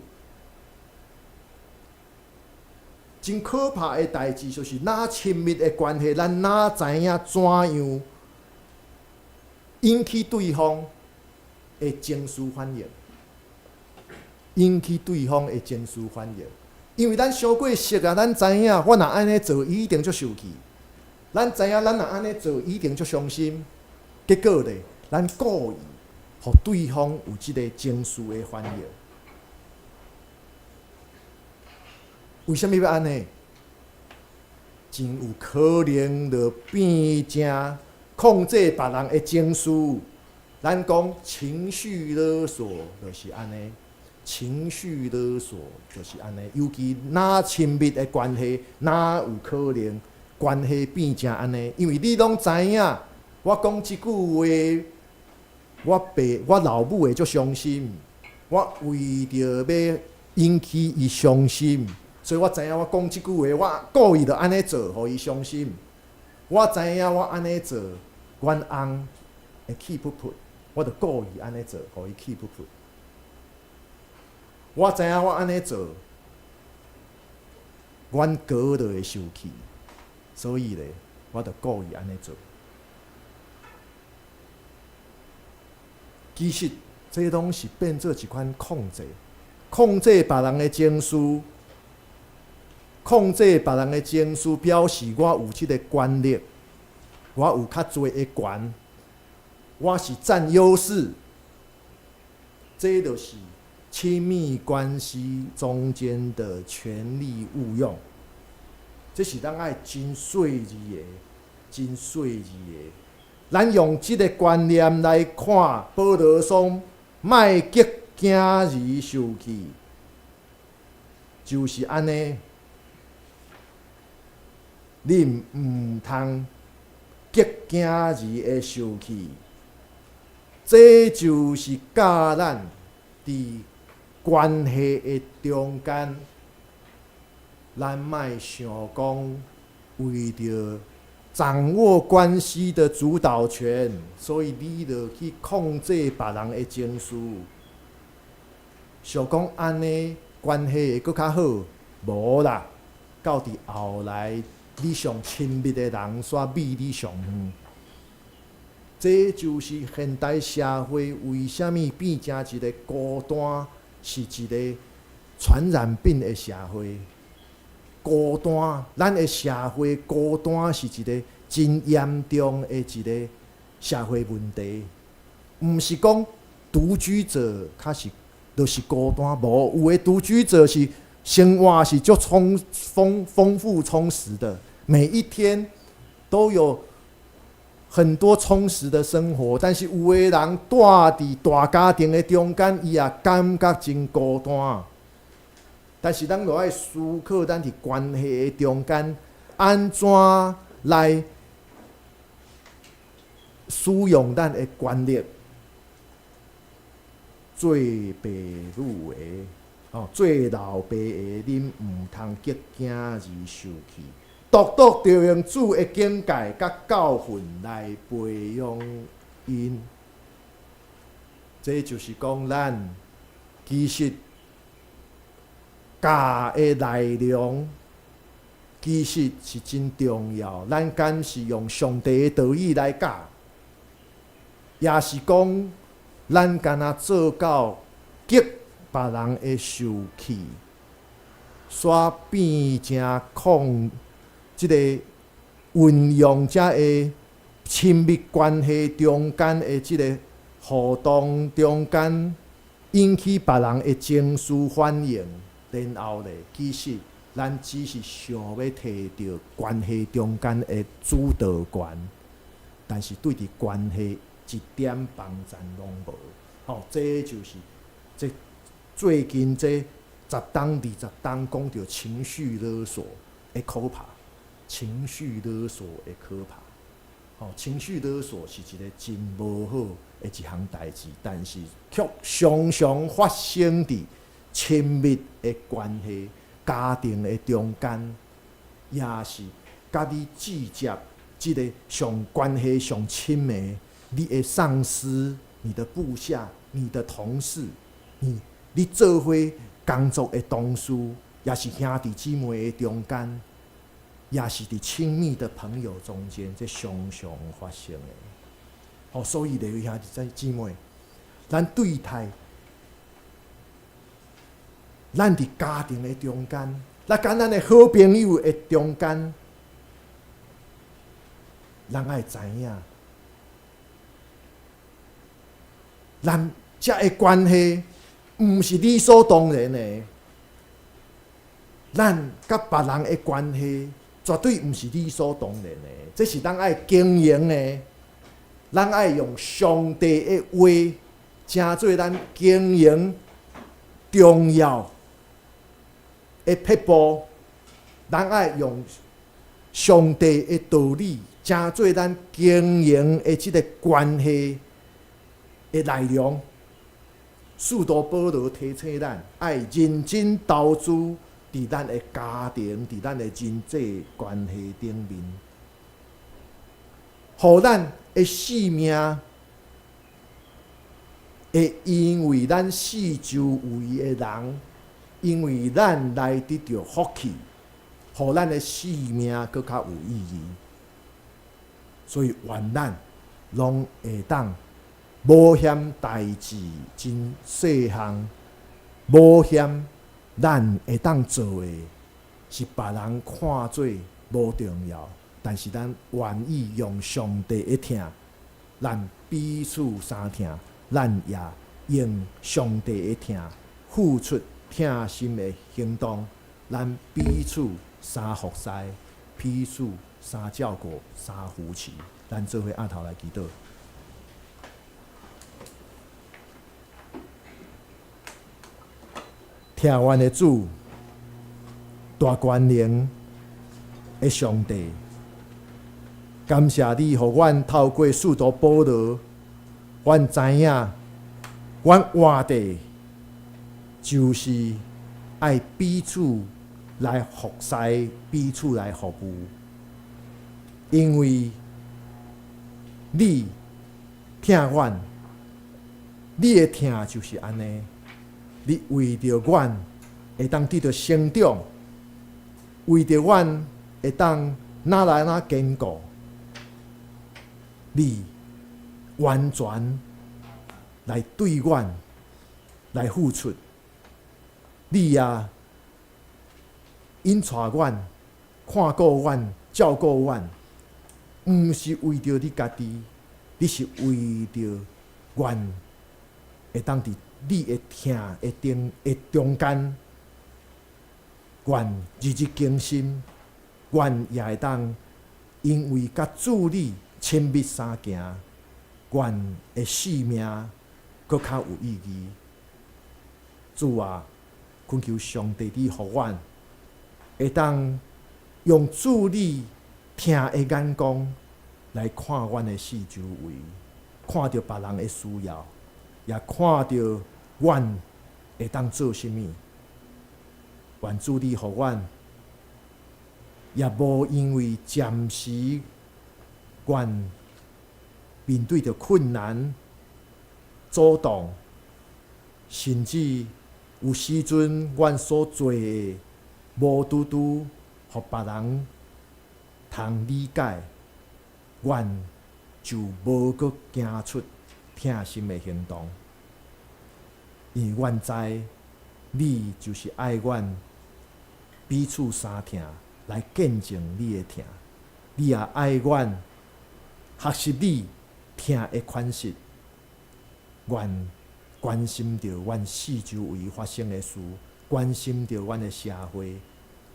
真可怕的代誌就是，若親密的關係，咱哪知影怎樣引起對方的情緒反應，引起對方的情緒反應。因為咱傷過熟啊，咱知影我若按呢做，伊一定足受氣。咱知影咱若按呢做，伊一定足傷心。結果咧，咱故意予對方有這个情緒的反應。為啥物欲按呢？真有可能就變成控制別人的情緒。咱講情緒勒索就是按呢，情緒勒索就是按呢。尤其若親密的關係，哪有可能關係變成按呢？因為你攏知影，我講這句話，我爸、我老母會足傷心。我為著欲引起伊傷心，所以我知影我講這句話，我故意就按呢做，予伊傷心。我知影我按呢做，阮翁會氣噗噗，我就故意按呢做，予伊氣噗噗。我知影我按呢做，阮哥就會生氣，所以咧，我就故意按呢做。其實，這攏是變做一款控制，控制別人的情緒，控制別人的情緒，表示我有這个權力，我有較濟的權，我是佔優勢。這就是親密關係中間的權力誤用，這是咱愛真細膩的，真細膩的。咱用這个觀念來看，保羅說莫激囝兒受氣，就是按呢。恁毋通激囝兒會受氣，這就是教咱佇關係的中間，咱莫想講為著掌握關係的主導權，所以你就去控制別人的情緒，想講按呢關係會閣較好，無啦，到佇後來，你上親密的人煞比你上遠，這就是現代社會為啥物變成一个孤單，是一个傳染病的社會。孤單，咱的社會孤單是一个真嚴重的一个社會問題。毋是講獨居者較是就是孤單，無，有的獨居者是生活是足充豐豐富充實的，每一天都有很多充實的生活。但是有的人蹛佇大家庭的中間，伊也感覺真孤單。但是咱就愛思考，咱佇關係的中間，按怎來使用咱的權力，做爸母的，哦，做老爸的，恁毋通激囝兒受氣，獨獨著用主的警戒佮教訓來培養𪜶。這就是講，咱其實教的內容其實是真重要。咱敢是用上帝的道理來教，抑是講咱敢若做到激別人會受氣，煞變成控這个運用這个親密關係中間的這个互動中間，引起別人的情緒反應，然後咧，其實咱只是想欲摕著關係中間的主導權，但是對佇關係一點幫贊攏無。吼，這就是這最近這十冬、20冬講著情緒勒索的可怕，情緒勒索的可怕。吼，情緒勒索是一个真無好的一項代誌，但是卻常常發生佇親密的關係、家庭的中間，也是佮你直接這个上關係上親的，你的上司、你的部下、你的同事、你做伙工作的同事，也是兄弟姊妹的中間，也是佇親密的朋友中間，這常常發生的。吼，所以咧，兄弟姊妹，咱對待咱佇家庭的中間，咱佮咱的好朋友的中間，咱愛知影，咱遮的關係毋是理所當然的。咱佮別人的關係絕對毋是理所當然的，這是咱愛經營的。咱愛用上帝的話，成做咱經營重要的撇步。咱愛用上帝的道理，成做咱經營的這個關係的內容。使徒保羅提醒咱，愛認真投資佇咱的家庭、佇咱的人際關係頂面，予咱的性命會因為咱四周圍的人，因為咱來得著福氣，予咱的性命閣較有意義。所以，願咱攏會當無嫌代誌真細項，無嫌咱會當做的是別人看做無重要，但是咱願意用上帝的疼，咱彼此相疼，咱也用上帝的疼付出疼心的行動，咱彼此相服侍，彼此相照顧、相扶持，咱做伙徛頭來祈禱。疼阮的主，大權能的上帝，感謝你，予阮透過使徒保羅，阮知影，阮活著就是愛彼此來服侍，彼此來服務，因為你疼阮，你的疼就是按呢。你為著阮會當得著成長，為著阮會當哪來哪堅固，你完全來對阮來付出，你也引帶阮、看顧阮、照顧阮，毋是為著你家己，你是為著阮會當佇你的疼的頂的中間，願日日更新，願也會當因為佮主你親密相行，願的性命閣較有意義。主啊，懇求上帝你予阮會當用主你疼的眼光來看阮的四周圍，看著別人的需要。也看著阮會當做啥物，願主你予阮，也無因為暫時阮面對著困難、阻擋，甚至有時陣阮所做的無拄拄予別人通理解，阮就無閣行出疼心的行動，因為阮知你就是愛阮彼此相疼，來見證你的疼。你也愛阮學習你疼的款式，願關心著阮四周圍發生的事，關心著阮的社會，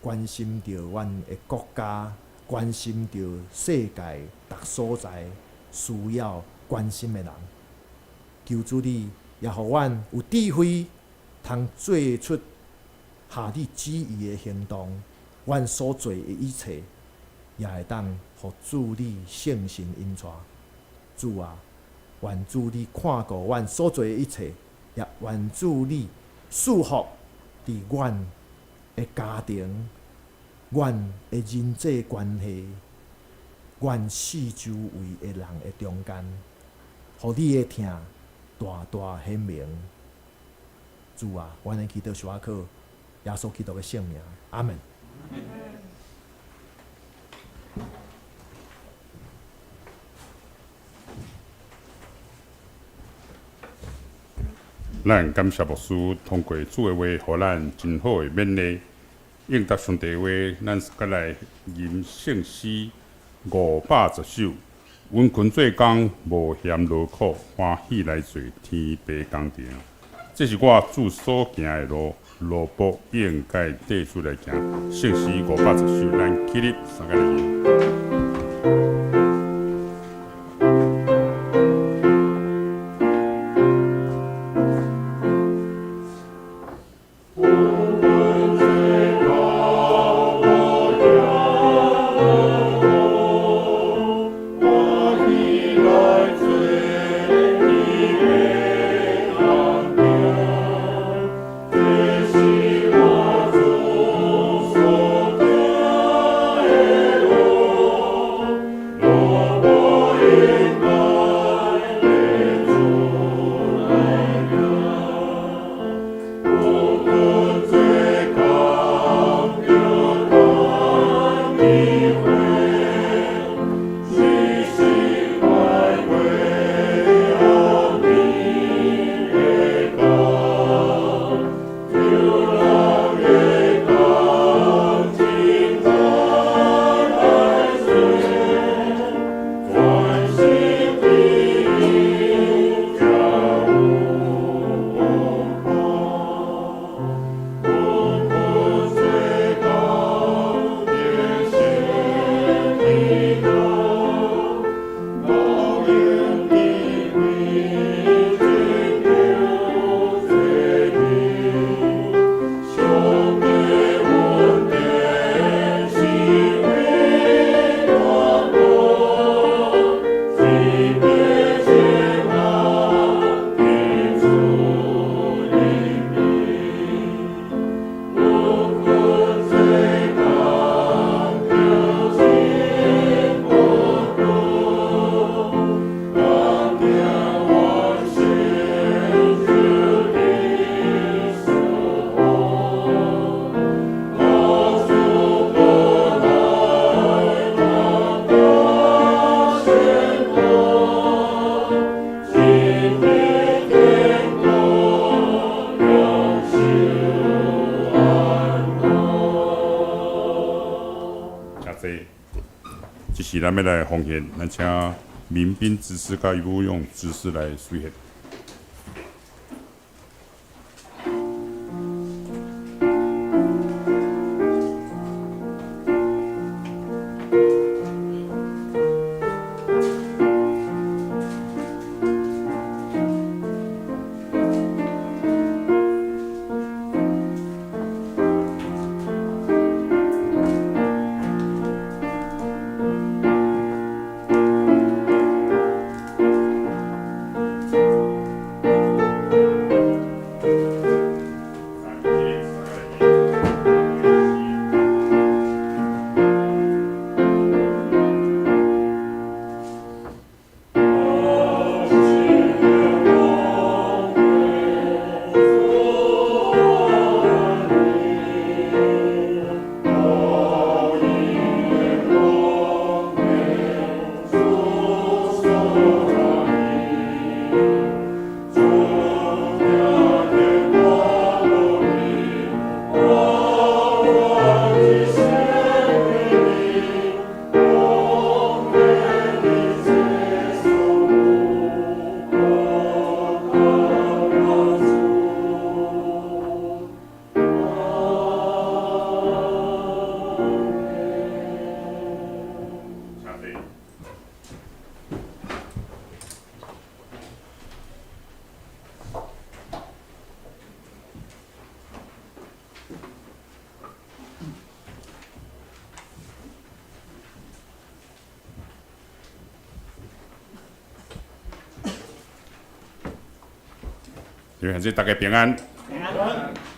關心著阮的國家，關心著世界逐所在需要關心的人。求主你也予阮有智慧，通做出合你旨意的行動。阮所做的一切，也會當予主你聖神引帶。主啊，願主你看顧阮所做的一切，也願主你賜福佇阮的家庭、阮的人際關係、阮四周圍的人的中間，予你的疼大大顯明。主啊，阮的祈禱是倚靠耶穌基督的聖名，阿門。咱感謝牧師通過主的話，予咱真好的勉勵。應答上帝的話，咱閣來吟聖詩510首。殷勤做工，無嫌勞苦，歡喜來做天父工場。這是我主所行的路，路步應該綴主來行。聖詩510首，咱起立，三個來吟。這時咱欲來奉獻，咱請民兵執事佮吳勇執事來隨獻。弟兄姊妹，大家平安。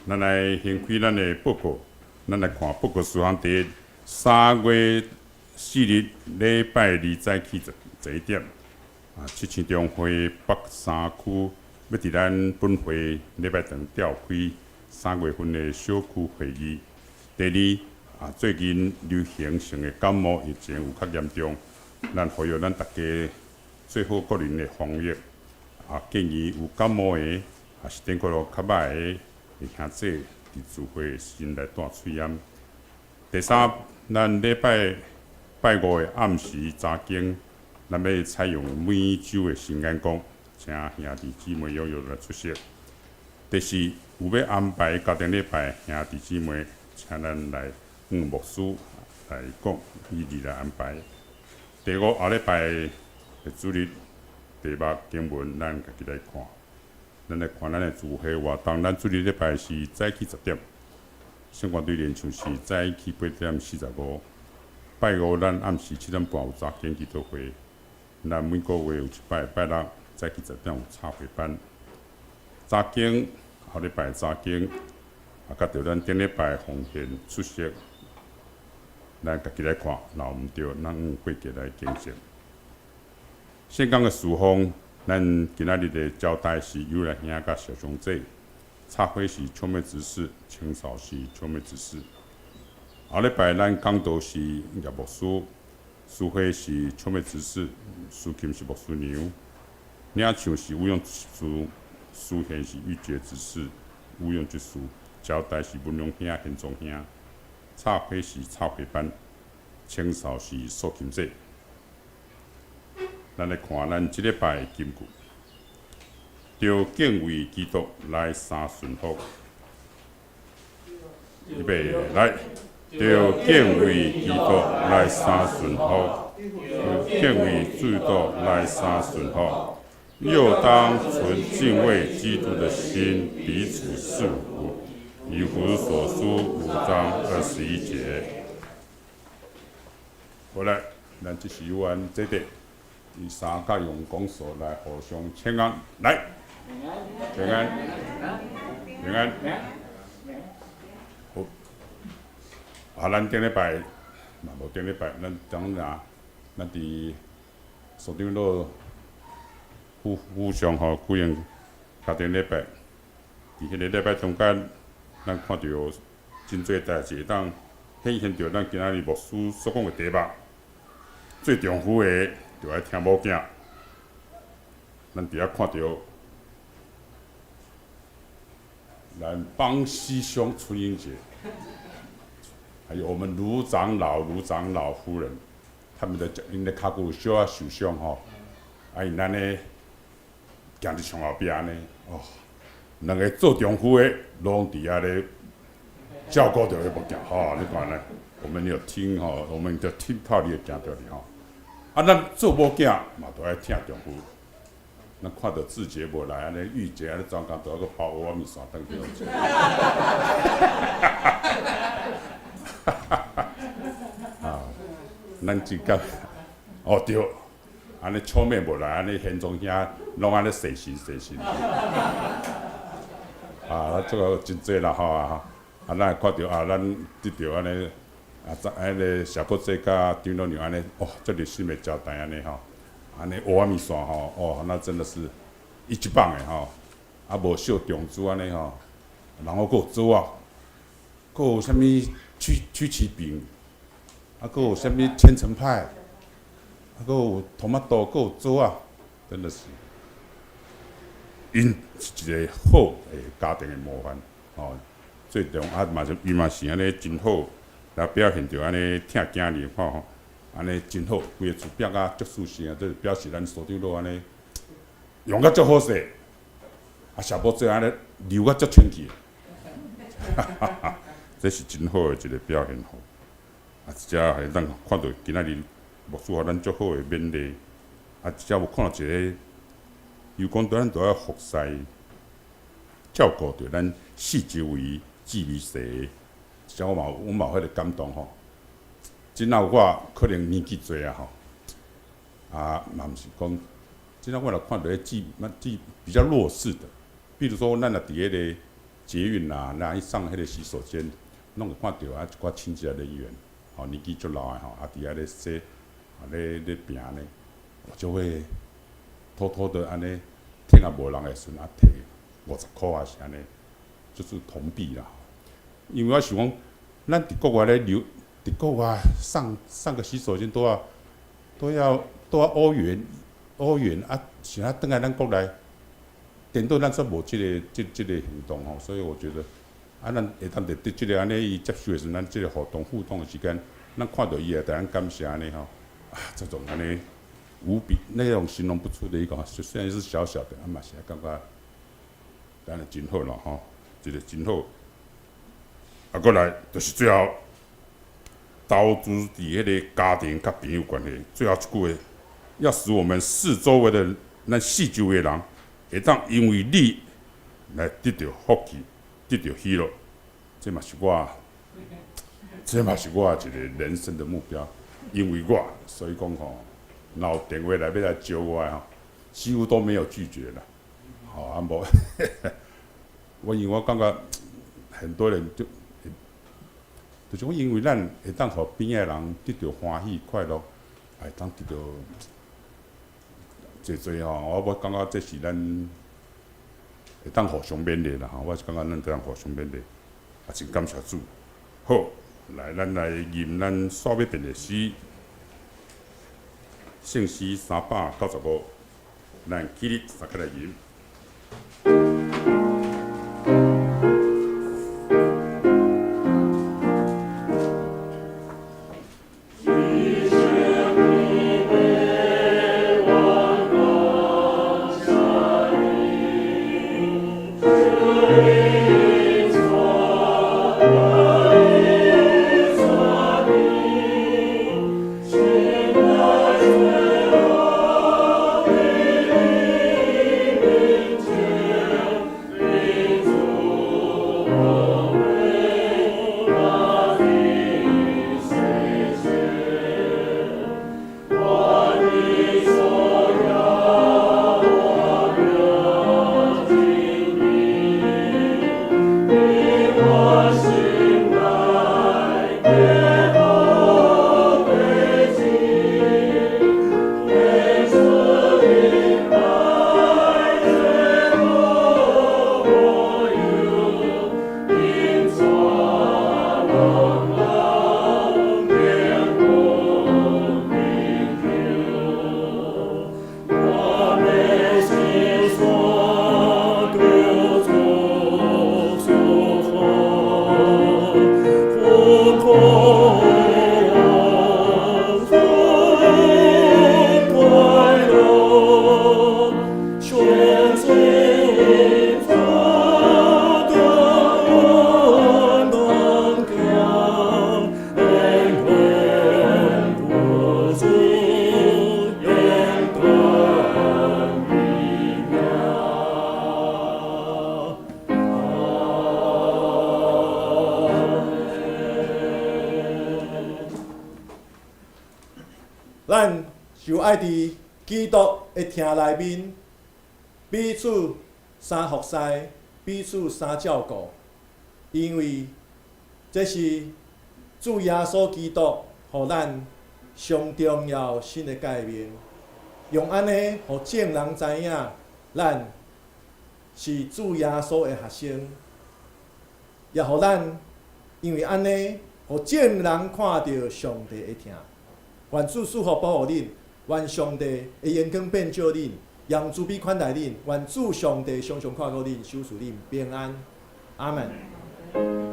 咱來掀開咱的報告，咱來看報告事項第一，3月4日禮拜二早起11點，七星中會北三區欲佇咱本會禮拜堂召開三月份的小區會議。第二，最近流行性的感冒疫情有較嚴重，咱呼籲咱大家做好個人的防疫。建議有感冒的也是頂個落較歹的兄姊佇聚會的時陣來帶喙罨。第三，咱禮拜拜五的暗時查經，咱欲採用每週的新眼光，請兄弟姊妹踴躍來出席。第四，有欲安排家庭禮拜兄弟姊妹，請咱來向牧師來講，以利來安排。第五，後禮拜的主日題目經文，咱家己來看。咱來看咱的聚會活動，咱主日禮拜是早起10點，聖歌隊練唱是早起8點45。拜五咱暗時7點半有查經祈禱會，咱每個月有一擺拜六早起10點有插會班。查經後禮拜查經，啊，佮著咱頂禮拜奉獻出席，咱家己來看，若有毋對，咱用過節來更正。聖工的事奉，咱今仔日的交代是尤來兄佮小兄姐，插花是秋妹執事，清掃是秋妹執事。後禮拜咱講道是葉牧師，司會是秋妹執事，司琴是牧師娘，領唱是吳用執事，司獻是玉潔執事，吳用執事，交代是文龍兄、賢宗兄，插花是插花班，清掃是素琴姐。咱來看咱這禮拜的金句，著敬畏基督來三順服，預備來。著敬畏基督來三順服，敬畏基督來三順服，又當存敬畏基督的心，彼此順服。以弗所書5章21節。好來，咱這時阮這個以三角用講數來互相請安，來，平安，平安，好。啊，咱頂禮拜嘛無頂禮拜，咱當然咱佇所長老互互相吼舉行家庭禮拜，佇彼個禮拜中間，咱看著真濟代誌會當顯現著咱今仔日牧師所講的題目。做丈夫的著愛疼某囝，咱佇遐看著咱邦師兄春英姐。還有我們盧長老、盧長老夫人，他們的𪜶的跤骨有小可受傷吼，啊，𪜶按呢行佇上後壁按呢，哦，兩个做丈夫的攏佇遐咧照顧著彼某囝，吼，你看呢？我們有聽吼，我們就聽透你的行著哩吼。啊，咱做某囝嘛，著愛疼丈夫。咱看著志杰無來，按呢玉潔按呢怎講，著愛閣包蚵仔麵線轉去。啊，咱這個哦對，按呢秋妹無來，按呢賢宗兄攏按呢細心細心。啊，這個真濟啦吼啊！啊，咱會看著啊，咱得著按呢啊，在彼个小國際佮張老娘按呢，哦，這熱心的招待按呢吼，按呢蚵仔麵線吼，哦，那真的是一級棒的吼，啊，無小中珠按呢吼，然後閣有棗仔，閣有啥物曲曲奇餅，啊，閣有啥物千層派，啊，閣有トマト，閣有棗仔，真的是，𪜶是一個好的家庭的模範，吼。最重啊嘛是伊嘛是按呢真好，來表現著按呢疼囝兒吼，按呢真好，規个厝壁甲足舒適啊，這表示咱所長老按呢用甲足好勢，啊，小某做按呢流甲足清氣，哈哈哈，這是真好的一個表現吼。啊，這才會當看著今仔日牧師予咱足好的勉勵，啊，這才有看著一個，又講著咱著愛服侍照顧著咱四周圍姊妹踅，這才我嘛有，阮嘛有彼個感動吼。真仔有我可能年紀濟啊吼，啊嘛毋是講，真仔我若看著彼姊咱姊比較弱勢的，比如說咱若佇彼個捷運啊，咱去上彼個洗手間，攏會看著啊一寡清潔人員，吼年紀足老的吼，啊佇遐咧洗，啊咧咧拚呢，我就會偷偷的按呢，趁啊無人的時陣啊提50箍啊是按呢，就是銅幣啦。因為我想講，咱佇國外咧留，佇國外上上個洗手間都要都要都要歐元，歐元啊，是啊，轉來咱國內，顛倒咱煞無這個行動吼，所以我覺得啊，咱會當佇這個按呢伊接受的時陣，咱這個互動的時間，咱看著伊會共咱感謝按呢吼，啊，這種按呢無比那種形容不出的一個，雖然是小小的，啊嘛是感覺，當然真好咯吼，這個真好。啊，閣來就是最後投資佇彼个家庭佮朋友關係，最後一句話，要使我們四周圍的咱四周圍的人，會當因為你來得著福氣，得著喜樂，這嘛是我一個人生的目標。因為我，所以講吼，若有電話來欲來招我的吼，幾乎都沒有拒絕啦。吼，啊無，我因為我感覺很多人就，就是講因為咱會當予邊仔的人得著歡喜快樂，會當得著濟濟吼，我感覺這是咱會當互相勉勵啦吼，我是感覺咱會當互相勉勵，啊，真感謝主。好，來，咱來吟咱煞尾遍的詩，聖詩395，咱起立三個來吟。咱就愛佇基督的疼內面，彼此相服侍，彼此相照顧，因為這是主耶穌基督予咱上重要新的誡命。用按呢，予眾人知影，咱是主耶穌的學生，也予咱因為按呢，予眾人看著上帝的疼。願主賜福保護恁，願上帝的榮光遍照恁，用慈悲款待恁。願主上帝常常看顧恁，守賜恁平安。阿門。